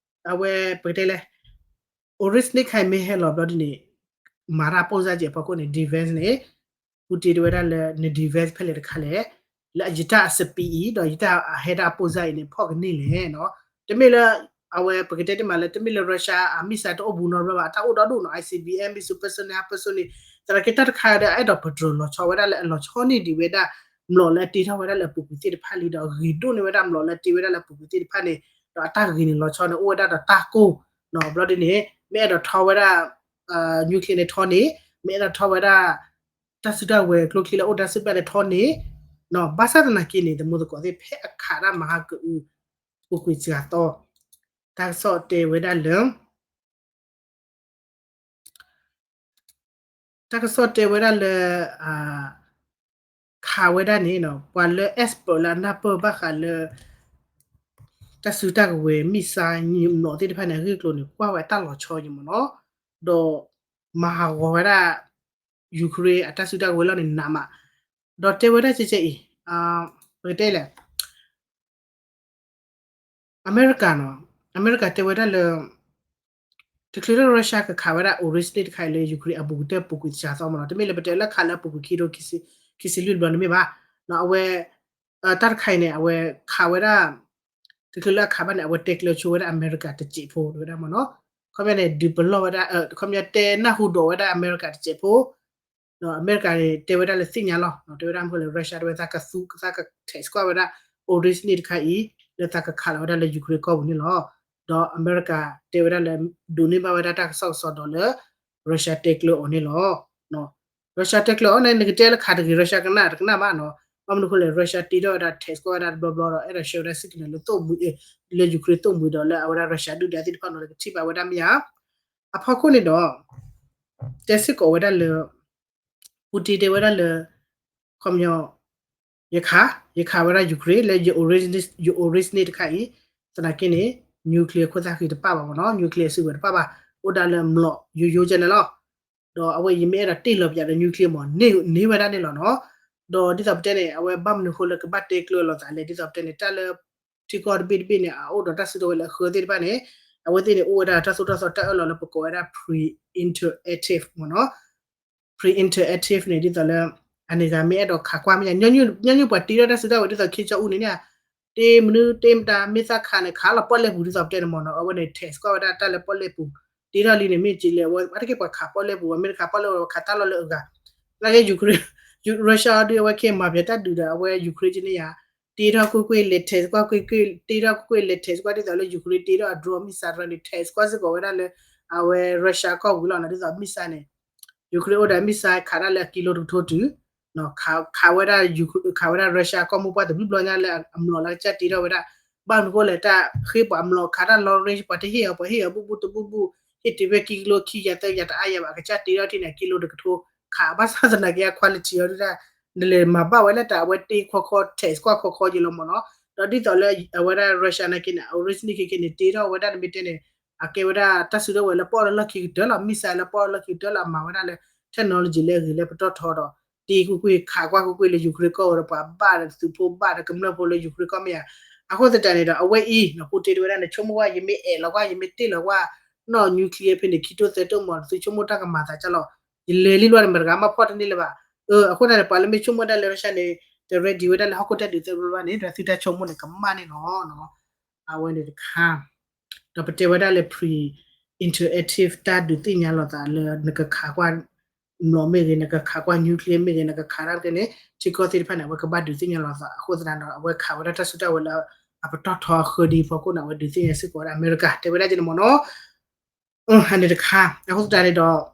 အဝဲ ပကတဲလဲၣ် Oryzhny ခါအံၤမ့ၢ်ဟဲလီၤဘျီဒ်န့ၣ် မၤတၢ်ပိၢ်စါကဲအဖီခိၣ်န့ၣ် defense န့ၣ် Putin တဲဝဲဒၣ်လၢန defense ဖဲလဲၣ်တခါလဲၣ် လၢယတၢ်အစပံးအံၤ ဒီးယတၢ်အဟဲဒၣ်အပိၢ်စါအံၤန့ၣ် ဖီၣ်ကန့ၢ်လဲၣ်နီၤ တမ့ၢ်လၢ အဝဲပကတဲတ့ၢ်မးလၢ တမ့ၢ်လၢ Russia အ missile တအိၣ်ဘူးနီတဘျီဘၣ် တၢ်အိၣ်ဒီဒူၣ်နီၤ I C B M missile ပၢၢ်စိန့ၣ် ဟးပၢၢ်စိန့ၣ် သနာ်က့တၢ်တခါဒီး အဲၣ်ဒိး patrol လီၤဆီဝဲဒၣ်လၢအလီၤဆီန့ၢ်ဒံးဝဲဒၣ် မျိာ်လၢအတ့ထီၣ်ဝဲဒၣ်လၢအပူၤကွံာ်သ့ၣ်တဖၣ်လံဒီး ဂ့ၤဒိၣ်န့ၢ်ဝဲဒၣ်မျိာ်လၢအတ့ဝဲဒၣ်လၢအပူၤကွံာ်သ့ၣ်တဖၣ်န့ၣ် ဒီးအတၢ်ဂ့ၤန့ၣ်လီၤဆီန့ၣ် အိၣ်ဝဲဒၣ်ဒီးတၢ်ကိၢ်နီၤ ဘျီဒ်န့ၣ် မ့ၢ်အဲၣ်ဒိးထီဝဲဒၣ် nuclear န့ၣ်ထီန့ၣ် မ့ၢ်အဲၣ်ဒိးထီဝဲဒၣ် တၢ်စုတၢ်ဝဲၤကျိချံလၢအိၣ်တၢ်စုပျၢ်န့ၣ်ထီန့ၣ် ဘၣ်ဆၣ်သနာ်က့န့ၣ် တမူသကိးသ့ၣ်ဖဲအခးတၢ်မၤဟါကအု ပူၤကွံာ်စှၤသီ တၢ်ကစီၣ်တဲဝဲဒၣ်လၢ တၢ်ကစီၣ်တဲဝဲဒၣ်လၢ ခးဝဲဒၣ်န့ၣ် ပှၤလၢ expert လၢအနၢ်ပၢၢ်ဘၣ်ဃးလၢ တၢ်စုတၢ်ကဝဲၤ missile မျိာ်သ့ၣ်တဖၣ်န့ၣ် အဂ့ၢ်အကျိၤန့ၣ် ကွၢ်ဝဲတၢ်လီၤဆီယံၤမ့ၢ်နီၤ ဒီးမၤဟးဂီၤဝဲဒၣ် Ukraine အတၢ်စုတၢ်ကဝဲၤလီၢ်န့ၣ်နးမး ဒီးတဲဝဲဒၣ်ကဲကဲအံၤ ပကတဲလဲၣ် အမဲရကၤနီၤ, အမဲရကၤတဲဝဲဒၣ်လၢ တချုးလၢ Russia ကခးဝဲဒၣ် Oryzhny တခါအံၤလၢ Ukraine အပူၤကွံာ်တဲပူၤကွံာ်တစှၤသီမ့ၢ်နီၤ, တမ့ၢ်လၢပတဲလၢခးလၢအပူၤကွံာ်ခံထိခံဆံလွံၢ်တဘျီန့ၣ်မ့ၢ်ဘၣ်, အဝဲ တၢ်တခါအံၤန့ၣ် အဝဲခးဝဲဒၣ် တချုးလၢအခးဘၣ်န့ၣ် အဝဲတဲကျၢၤဆိဝဲဒၣ်အမဲရကၤတစဲးဖိဝဲဒၣ်မ့ၢ်နီၤ, ခီပညီန့ၣ် ဒုးပလီၢ်ဝဲဒၣ် ခီပညီတဲနၢ်ဟူဒိးဝဲဒၣ်အမဲရကၤတစဲးဖိ ဒီးအမဲရကၤန့ၣ် တဲဝဲဒၣ်လၢသ့ၣ်ညါလီၤ, တဲဝဲဒၣ်မ့ၢ်လၢ Russia တဲဝဲသးကသူ သးက test ကွၢ်ဝဲဒၣ် Oryzhny တခါအံၤ လၢသးကခးလီၤဝဲဒၣ်လၢ Ukraine ကီၢ်ပူၤန့ၣ်လီၤ, ဒီးအမဲရကၤတဲဝဲဒၣ်လၢ ဒိးန့ၢ်ဘၣ်ဝဲဒၣ်တၢ်ကစီၣ်ကစီဒီးလၢ Russia တဲကျၢၤအီၤန့ၣ်လီၤ. Russia တဲကျၢၤအီၤန့ၣ် နကတဲလၢခးတဂ့ၤ Russia ကနၣ်တကနၣ်ဘၣ်နီၤ, ဘၣ်မနုၤအဃိလဲၣ် Russia တ့ထီၣ်ဝဲဒၣ် test ကွၢ်ဝဲဒၣ်တဘျီဘျီဒီး အဲၣ်ဒိးဆှၢဝဲဒၣ် signal လၢသိၣ်မှံၤ လၢ Ukraine သိၣ်မှံၤဒီးလၢအဝဲဒၣ် Russia ဒုၣ်ဒါသ့ၣ်တဖၣ်နီၤ လၢကထံၣ်ဘၣ်ဝဲဒၣ်မ့ၢ်ဧါ, အဖီခိၣ်န့ၣ်ဒီး တဲစ့ၢ်ကီးဝဲဒၣ်လၢ Putin တဲဝဲဒၣ်လၢ ခီပညီ ယခး ယခးဝဲဒၣ် Ukraine လၢ Oryzhny တခါအံၤ, သနာ်က့န့ၣ် nuclear ခိၣ်သၣ်ဃံတပၣ်ဘၣ်မ့ၢ်နီၤ, nuclear စုကဝဲၤတပၣ်ဘၣ်, အိၣ်ဒၣ်လၢအမျိာ်ယိယိကဲန့ၣ်လီၤ. ဒီးအဝဲအံၤမ့ၢ်အဲၣ်ဒိးတ့ၢ်လီၤပယးဒီး nuclear မ့ၢ်န့ၢ်ဝဲဒၣ်န့ၣ်လီၤနီၤ, ဒီးဒ်သိးပတဲန့ၣ် အဝဲဘၣ်မနုၤအဃိလၢကဘၣ်တဲကျၢၤလိာ်သးလဲၣ်, ဒ်သိးပတဲန့ၣ် တၢ်လၢ ထံကီၢ်တဘ့ၣ်တဘ့ၣ်န့ၣ် အအိၣ်ဒီးတၢ်စုကဝဲၤလၢအဃၢသ့ၣ်တဖၣ်န့ၣ် အဝဲသ့ၣ်န့ၣ် အိၣ်ဝဲဒၣ်တၢ်သိၣ်တၢ်သီတၢ်အၢၣ်လီၤလၢပကိးဝဲဒၣ် pre-interactive မ့ၢ်နီၤ, pre-interactive န့ၣ် ဒ်သိးလၢ အန့ၣ်ဂၤမ့ၢ်အဲၣ်ဒိးခးကွၢ်မ့ၢ်ယါ, ညီနုၢ်ပှၤတ့ထီၣ်တၢ်စုတၢ်ဝဲၤ ဒ်သိး Kim Jong Un န့ၣ်န့ၣ် တ့မနုၤတ့မတၤ မ့ၢ်သးခးန့ၣ် ခးလီၤပီၣ်လဲၣ်ပူၤ ဒ်သိးပတဲန့ၣ်မ့ၢ်နီၤ, အဝဲန့ၣ် test ကွၢ်ဝဲဒၣ်တၢ်လၢပီၣ်လဲၣ်ပူၤ, တ့ထီၣ်လံန့ၣ် မ့ၢ်က့လဲၣ် အဝဲဘၣ်တက့ၢ်ပှၤခးပီၣ်လဲၣ်ပူၤ, အဝဲခးတၢ်လီၢ်လၢအဂၤ, နာ်က့ Ukraine, Russia ဒုးအဝဲခဲမၤပျဲတၢ်ဒုးဒီး အဝဲ Ukraine ကန့ၣ်ယါ တ့ထီၣ်ကွ့ၢ်ကွ့ၢ်လဲၤ test ကွၢ်ကွ့ၢ်ကွ့ၢ် တ့ထီၣ်ကွ့ၢ်ကွ့ၢ်လဲၤ test ကွၢ် ဒ်သိးလၢ Ukraine တ့ထီၣ်အ drone missile န့ၣ် test ကွၢ်စ့ၢ်ကီးဝဲဒၣ်လၢ အဝဲ Russia ကီၢ်ပူၤလီၤနီၤ, ဒ်သိး missile န့ၣ် Ukraine အိၣ်ဒီး missile ခးတၢ်လၢအကံလိတကထိတုၤ ခးဝဲဒၣ် ခးဝဲဒၣ် Russia ကီၢ်မိၢ်ပှၢ်တဘျုးဘျီညါလၢအမျိာ်လၢအကစၢ်တ့ထီၣ်ဝဲဒၣ်, ဘၣ်မနုၤအဃိလဲၣ် တၢ်ဃ့ပှၤမျိာ်ခးတၢ် long range ပှၤတဟ့ၣ်အီၤ ပှၤဟ့ၣ်အီၤဘူၣ်ဘူၣ်တဘူၣ်ဘူၣ် ဟ့ၣ်တုၤဖဲကံကလိခံကယၤသၢကယၤတအါယၤဘၣ် အကစၢ်တ့ထီၣ်ထံၣ်န့ၣ် ကံလိတကထိ, ခးဘၣ်ဆၣ်သနာ်က့ အ quality အီၤဒုၣ်ဒါ နလဲၤမၤဘၣ်ဝဲလၢတၢ်အဝဲတ့ခီခီ test ကွၢ်ခီခီယံၤလီၤမ့ၢ်နီၤ, ဒီးဒ်သိးလၢအဝဲဒၣ် Russia နာ်က့န့ၣ် original ခဲခဲန့ၣ် တ့ထီၣ်ဝဲဒၣ်တမ့ၢ်တဲန့ၣ် အကဲဝဲဒၣ်တၢ်စုထီၣ်ဝဲလၢပီၣ်လၢလီၢ်ခံကတၢၢ်လီၤ, missile လၢပီၣ်လၢလီၢ်ခံကတၢၢ်လီၤ, အမၤဝဲဒၣ်လၢ technology လၢအဂ့ၤလၢပတီၢ်ထီဒီး တ့ကွ့ၢ်ကွ့ၢ်ခးကွၢ်ကွ့ၢ်ကွ့ၢ်လၢ Ukraine ကီၢ်ဝဲဒီး ပှၤဘၣ်ဒီးသုးဖိဘၣ်ဒီးကမျၢၢ်ဖိလၢ Ukraine ကီၢ်မ့ၢ်ဧါ, အဃိသတးန့ၣ်ဒီး အဝဲအံၤ Putin တဲဝဲဒၣ်န့ၣ် ဆိကမိၣ်ကွၢ် ယမ့ၢ်အဲၣ်လီၤကွၢ် ယမ့ၢ်တ့ၢ်လီၤကွၢ် နီၢ် nuclear ဖဲန့ၣ် ခံတိၢ်သၢတိၢ်မ့ၢ် သုဆိကမိၣ်တၢ်ကမၤသးကၢ်လီၤ, ယလဲၤလံလီၤန့ၣ် မတၤတဂၤမ့ၢ်ဖီၣ်တန့ၢ်လၢၤဘၣ်, အဃိသတးန့ၣ် ပှၤလၢမ့ၢ်ဆိကမိၣ်ဒၣ်လၢ Russia န့ၣ် တ ready ဝဲဒၣ်လၢဟီၣ်ခိၣ်တၢ်ဒုးသၢဘျီဘၣ်န့ၣ် ဒီးသုတၢ်ဆိကမိၣ်န့ၣ် ကမၣ်န့ၣ်လီၤ. အဝဲန့ၣ်တခါ ဒီးပတဲဝဲဒၣ်လၢ pre-interactive တၢ်ဒုးသ့ၣ်ညါလိာ်သးလၢ နကခးကွၢ်မျိာ်မ့ၢ်ဂ့ၤ, နကခးကွၢ် nuclear မ့ၢ်ဂ့ၤ, နကခးတၢ်ကဲန့ၣ် ထံကီၢ်သ့ၣ်တဖၣ်န့ၣ် အဝဲကဘၣ်ဒုးသ့ၣ်ညါလိာ်သးအဃိသတးဒီး အဝဲခးဝဲဒၣ်တၢ်စုတၢ်ဝဲၤလၢ အပတီၢ်ထီအဃၢဒ်အံၤအဖီခိၣ်န့ၣ် အဝဲဒုးသ့ၣ်ညါစ့ၢ်ကီးဝဲဒၣ်အမဲရကၤ တဲဝဲဒၣ်က့န့ၣ်မ့ၢ်နီၤ, အန့ၣ်တခါ အဃိသတးန့ၣ်ဒီး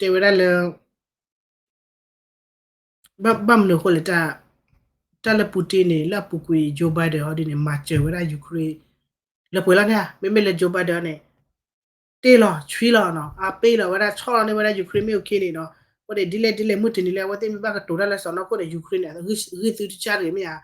တဲဝဲဒၣ်လၢ ဘၣ်မနုၤအဃိလဲၣ် တၢ်လၢ Putin န့ၣ် လၢအပူၤကွံာ် Joe Biden ဟီဒ်န့ၣ် မၤစၢၤဝဲဒၣ် Ukraine လၢပှဲၤလီၤန့ၣ်ဧါ, မ့မ့ၢ်လၢ Joe Biden န့ၣ် တ့ၢ်လီၤ ဆွံလီၤနီၤ, အပ့ၢ်လီၤဝဲဒၣ် ဆီၣ်လီၤန့ၢ်ဝဲဒၣ် Ukraine မ့ၢ်အိၣ်ခ့န့ၣ်ဒီး အဃိန့ၣ် ဒ်လဲၣ်ဒ်လဲၣ် မုၢ်တနံၤလၢအဝဲသ့ၣ်မ့ၢ်ဘၣ်ကတိၤတၢ်လၢစီၤနီၢ်ခိၣ်န့ၣ် Ukraine န့ၣ် ဂံၢ်သုတစၢ်တဂ့ၤမ့ၢ်ဧါ,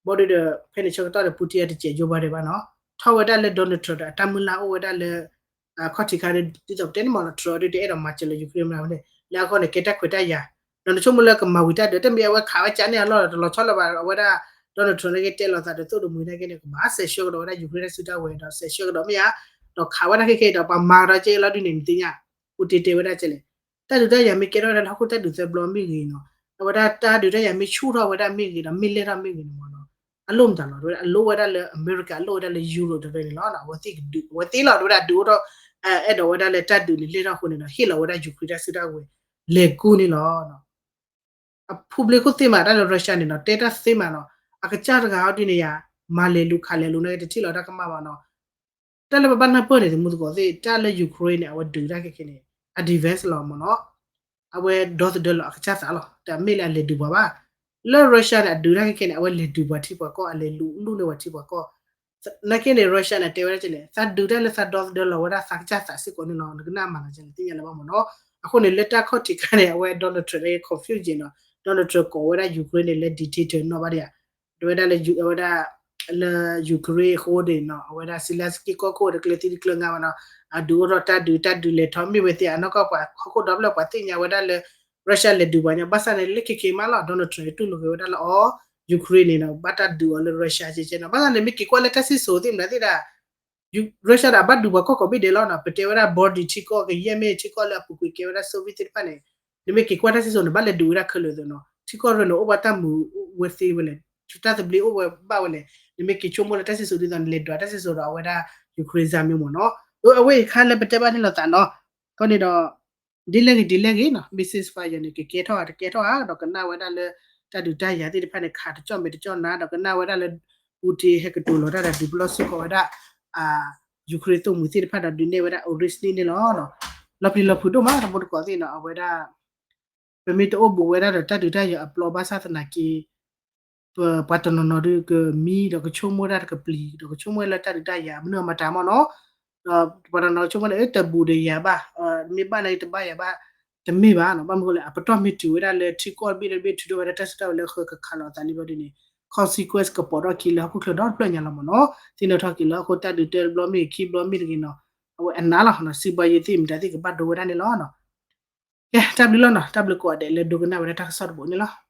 ဘၣ်ဒီး ဖဲန့ၣ်ဆၢကတီၢ်ဒီး Putin အတစဲး Joe Biden ဘၣ်နီၤ, ထီၣ်ဝဲဒၣ်လၢ Donald Trump ဒီးအတၢ်မုၢ်လၢ်အိၣ်ဝဲဒၣ်လၢ ခီၣ်ထံးခါဒီး ဒ်သိးပတဲန့ၣ်မ့ၢ်နီၤ Trump ဒီးတအဲၣ်ဒိးမၤစၢၤလၢ Ukraine မ့ၢ်ဝဲန့ၣ် လၢအဃိန့ၣ် ကဲတၢ်ခွဲးတၢ်ယာ်, ဒီးနဆိကမိၣ်လၢကမၤဝံၤတၢ်ဒုး တမ့ၢ်အဝဲခးဝဲကန့ၢ်အလီၢ်ဒီး တလီၤဆီလၢၤဘၣ် အဝဲဒၣ် Donald Trump န့ၣ်က့တဲလိာ်သးဒီးသိၣ်တမှံၤန့ၣ်က့န့ၣ် ကဘၣ်စဲးဆှၢကဒီးဝဲဒၣ် Ukraine တၢ်စုတၢ်ဝဲၤဒီး စဲးဆှၢကဒီးမ့ၢ်ဧါ, ဒီးခးဝဲဒၣ်ခဲခဲဒီး ပှၤမၤကဒီးက့လီၤဒုးန့ၣ် နသ့ၣ်ညါ, ပူၤတ့တဲဝဲဒၣ်ကဲလဲၣ်, တၢ်ဒုးတၢ်ယၤမ့ၢ်ကဲထီၣ်ဝဲဒၣ်လၢဟီၣ်ခိၣ်တၢ်ဒုးသၢဘျီမ့ၢ်ဂ့ၤနီၤ, အဝဲဒၣ်တၢ်ဒုးတၢ်ယၤမ့ၢ်ဆူၣ်ထီၣ်ဝဲဒၣ်မ့ၢ်ဂ့ၤဒီး မ့ၢ်လဲၢ်ထီၣ်မ့ၢ်ဂ့ၤန့ၣ်မ့ၢ်နီၤ, အလိၣ်မတၤလီၤ အလိၣ်ဝဲဒၣ်လၢအမဲရကၤ အလိၣ်ဝဲဒၣ်လၢ Europe တရၢန့ၣ်လီၤ, အဝဲသ့ၣ်ကဒုး အဝဲသ့ၣ်လီၤ တဲဝဲဒၣ်ဒုးအိၣ်ထီၣ် အဲၣ်ဒိးဝဲဒၣ်လၢတၢ်ဒုးန့ၣ်လဲၢ်ထီၣ်အဃိန့ၣ်ဒီး ဟ့ၣ်လီၤဝဲဒၣ် Ukraine တၢ်စုတၢ်ဝဲၤ လဲၤကူန့ၣ်လီၤ. အဖူဘျ့ခိၣ်သ့မး တၢ်လၢ Russia န့ၣ်နီၤ တဲတၢ်သ့မးနီၤ, အကစၢ်တဂၤဟီဒ်န့ၣ်ယၤ မၤလဲၤလူၤခးလဲၤလူၤန့ၣ် တထံၣ်လီၤတၢ်ကမၣ်ဘၣ်နီၤ, တၢ်လၢပဘၣ်နၢ်ပၢၢ်န့ၣ် သမူသကိးသ့ၣ် တၢ်လၢ Ukraine န့ၣ် အဝဲဒုးတၢ်ခဲခဲန့ၣ် အ defense လီၤမ့ၢ်နီၤ, အဝဲဒီသဒၢလီၤအကစၢ်သးလီၤ, တမ့ၢ်လၢအလဲၤဒုးပှၤဘၣ်, လၢ Russia န့ၣ် အဒုးတၢ်ခဲခဲန့ၣ် အဝဲလဲၤဒုးပှၤထံပှၤကီၢ် အလဲၤလူၤလူၤန့ၢ်ပှၤထံပှၤကီၢ် နာ်က့န့ၣ် Russia န့ၣ် တဲဝဲဒၣ်ကဲလဲၣ် သးဒုးတၢ်လၢသးဒီသဒၢလီၤဝဲဒၣ်သးကစၢ်သးစ့ၢ်ကီးန့ၣ်လီၤ, နကနၣ်မၤသးကဲလဲၣ် သ့ၣ်ညါလၢၤဘၣ်မ့ၢ်နီၤ, အဃိန့ၣ် လၢတၢ်ခီၣ်ထံးခါန့ၣ် အဝဲ Donald Trump န့ၣ် confuse နီၤ, Donald Trump ကိးဝဲဒၣ် Ukraine န့ၣ် လၢ dictator နီၢ်ဘၣ်ဒံးဧါ, တဲဝဲဒၣ်လၢ အဝဲဒၣ် လၢ Ukraine အဃိန့ၣ်နီၤ အဝဲဒၣ် Zelenskyy ကီၢ်ခိၣ်ဒီးကျဲသံတကျဲငါဘၣ်နီၤ, အဒုးအိၣ်ထီၣ်တၢ်ဒုး တၢ်ဒုးလဲၤထီၣ်မ့ၢ်ဝဲသ့ၣ် အနီၢ်ကီၢ်ပှၤဟီၣ်ခိၣ်ဒီဖျၢၣ်ပှၤသ့ၣ်ညါဝဲဒၣ်လၢ Russia လဲၤဒုးပှၤညါ ဘၣ်ဆၣ်န့ၣ် လၢခဲခဲမးလီၤ Donald Trump တူၢ်လိာ်က့ၤဝဲဒၣ်လၢအီၤ Ukraine န့ၣ်ဒီး ဘၣ်တၢ်ဒုးအီၤလၢ Russia ကဲကဲနီၤ. ဘၣ်ဆၣ်န့ၣ် မ့ၢ်က့ၤကွၢ်လၢတၢ်စံၣ်စိၤသ့ၣ်မနုၤသ့ၣ်ဒၣ် Russia ဒီးအဘၣ်ဒုးပှၤကီၢ်ကိးဘ့ၣ်ဒဲးလီၤနီၤ. ပတဲဝဲဒၣ် Baltic ထံကီၢ်ကယဲၢ်မ့ၢ် ထံကီၢ်လၢအပူၤကွံာ်ကဲဝဲဒၣ် Soviet သ့ၣ်တဖၣ်န့ၣ် နမ့ၢ်က့ၤကွၢ်တၢ်စံၣ်စိၤန့ၣ် ဘၣ်လဲၤဒုးဝဲဒၣ်ခဲလၢာ်သ့နီၤ. ထံကီၢ်ရၢန့ၣ် အိၣ်ဘၣ်တၢ်မုာ်ဝဲသ့ဝဲလဲၣ်, တၢ်သဘျ့အိၣ်ဝဲဘၣ်ဝဲလဲၣ်. နမ့ၢ်က့ၤဆိကမိၣ်လၢတၢ်စံၣ်စိၤဒ်သိးန့ၣ် လဲၤဒွးတၢ်စံၣ်စိၤဒီးအဝဲဒၣ် Ukraine စၢ်မ့ၢ်မ့ၢ်နီၤ. အဝဲအံၤခါလၢပတဲဘၣ်န့ၣ်လိာ်သးနီၤ. အဃိန့ၣ်ဒီး ဒ်လဲၣ်ဂ့ၤဒ်လဲၣ်ဂ့ၤနီၤ ceasefire န့ၣ် ကကဲထီၣ်ဧါ တကဲထီၣ်ဧါ ဒီးကနၣ်ဝဲဒၣ်လၢ တၢ်ဒုးတၢ်ယၤသ့ၣ်တဖၣ်န့ၣ် ခးတကၠီၣ်မဲာ်တကၠီၣ်နါ ဒီးကနၣ်ဝဲဒၣ်လၢ Putin ဟဲကတိၤလီၤတၢ်ဒီးဒုးပလီၢ်စ့ၢ်ကီးဝဲဒၣ် Ukraine သိၣ်မှံၤသ့ၣ်တဖၣ်ဒီးဒုးနဲၣ်ဝဲဒၣ် Oryzhny န့ၣ်လီၤ. လီၤပျံၤလီၤဖုးဒိၣ်မး တမူတကိးသ့ၣ်နီၤ အဝဲဒၣ် ပမ့ၢ်တအိၣ်ဘူးဝဲဒၣ်ဒီးတၢ်ဒုးတၢ်ယၤအပျီဘၣ်ဆၣ်သနာ်က့ ပပှၤတနီၤနီၤဒုးကမံဒီးကဆိကမိၣ်ဒၣ်တကပျံၤ ဒီးကဆိကမိၣ်လၢတၢ်ဒုးတၢ်ယၤမနုၤအမတၤမ့ၢ်နီၤ. ဒီးပှၤတနီၤနီၤဆိကမိၣ်န့ၣ် တဘူးဒီးယၤဘၣ်, မ့ၢ်ဘၣ်န့ၣ်တဘၣ်ယၤဘၣ်, တမ့ၢ်ဘၣ်နီၤ. ဘၣ်မနုၤအဃိလဲၣ် အပတီၢ်မ့ၢ်တုၤဝဲဒၣ်လၢထံကီၢ်တဘ့ၣ်ဒီးတဘ့ၣ် ထုးထီၣ်ဝဲဒၣ်တၢ်ဆၢကတီၢ်ဝဲလၢဃၢၤကခးလိာ်အသးလံဘျီဒ်န့ၣ် consequence ကပိာ်ထီၣ်ခံလၢဟီၣ်ခိၣ်ချၢဒီတဖျၢၣ်ညါလီၤမ့ၢ်နီၤ. သ့ၣ်နီၣ်ထီၣ်က့ၤလၢဟီၣ်ခိၣ်တၢ်ဒုးတၢ်တဘျီမ့ၢ်ခံဘျီမ့ၢ်တဂ့ၤနီၤ, အဝဲအနးလီၤနီၤ စံးဘၣ်ယဲသ့ၣ်မတၤသ့ၣ်ကဘၣ်ဒိဝဲဒၣ်န့ၣ်လီၤ. ကဲ တၢ်ဘျုးလီၤနီၤ, တၢ်ဘျုးကိးဂၤဒဲးလၢဒိကနၣ်ဝဲဒၣ်တၢ်ကစီၣ်တဘိန့ၣ်လီၤ.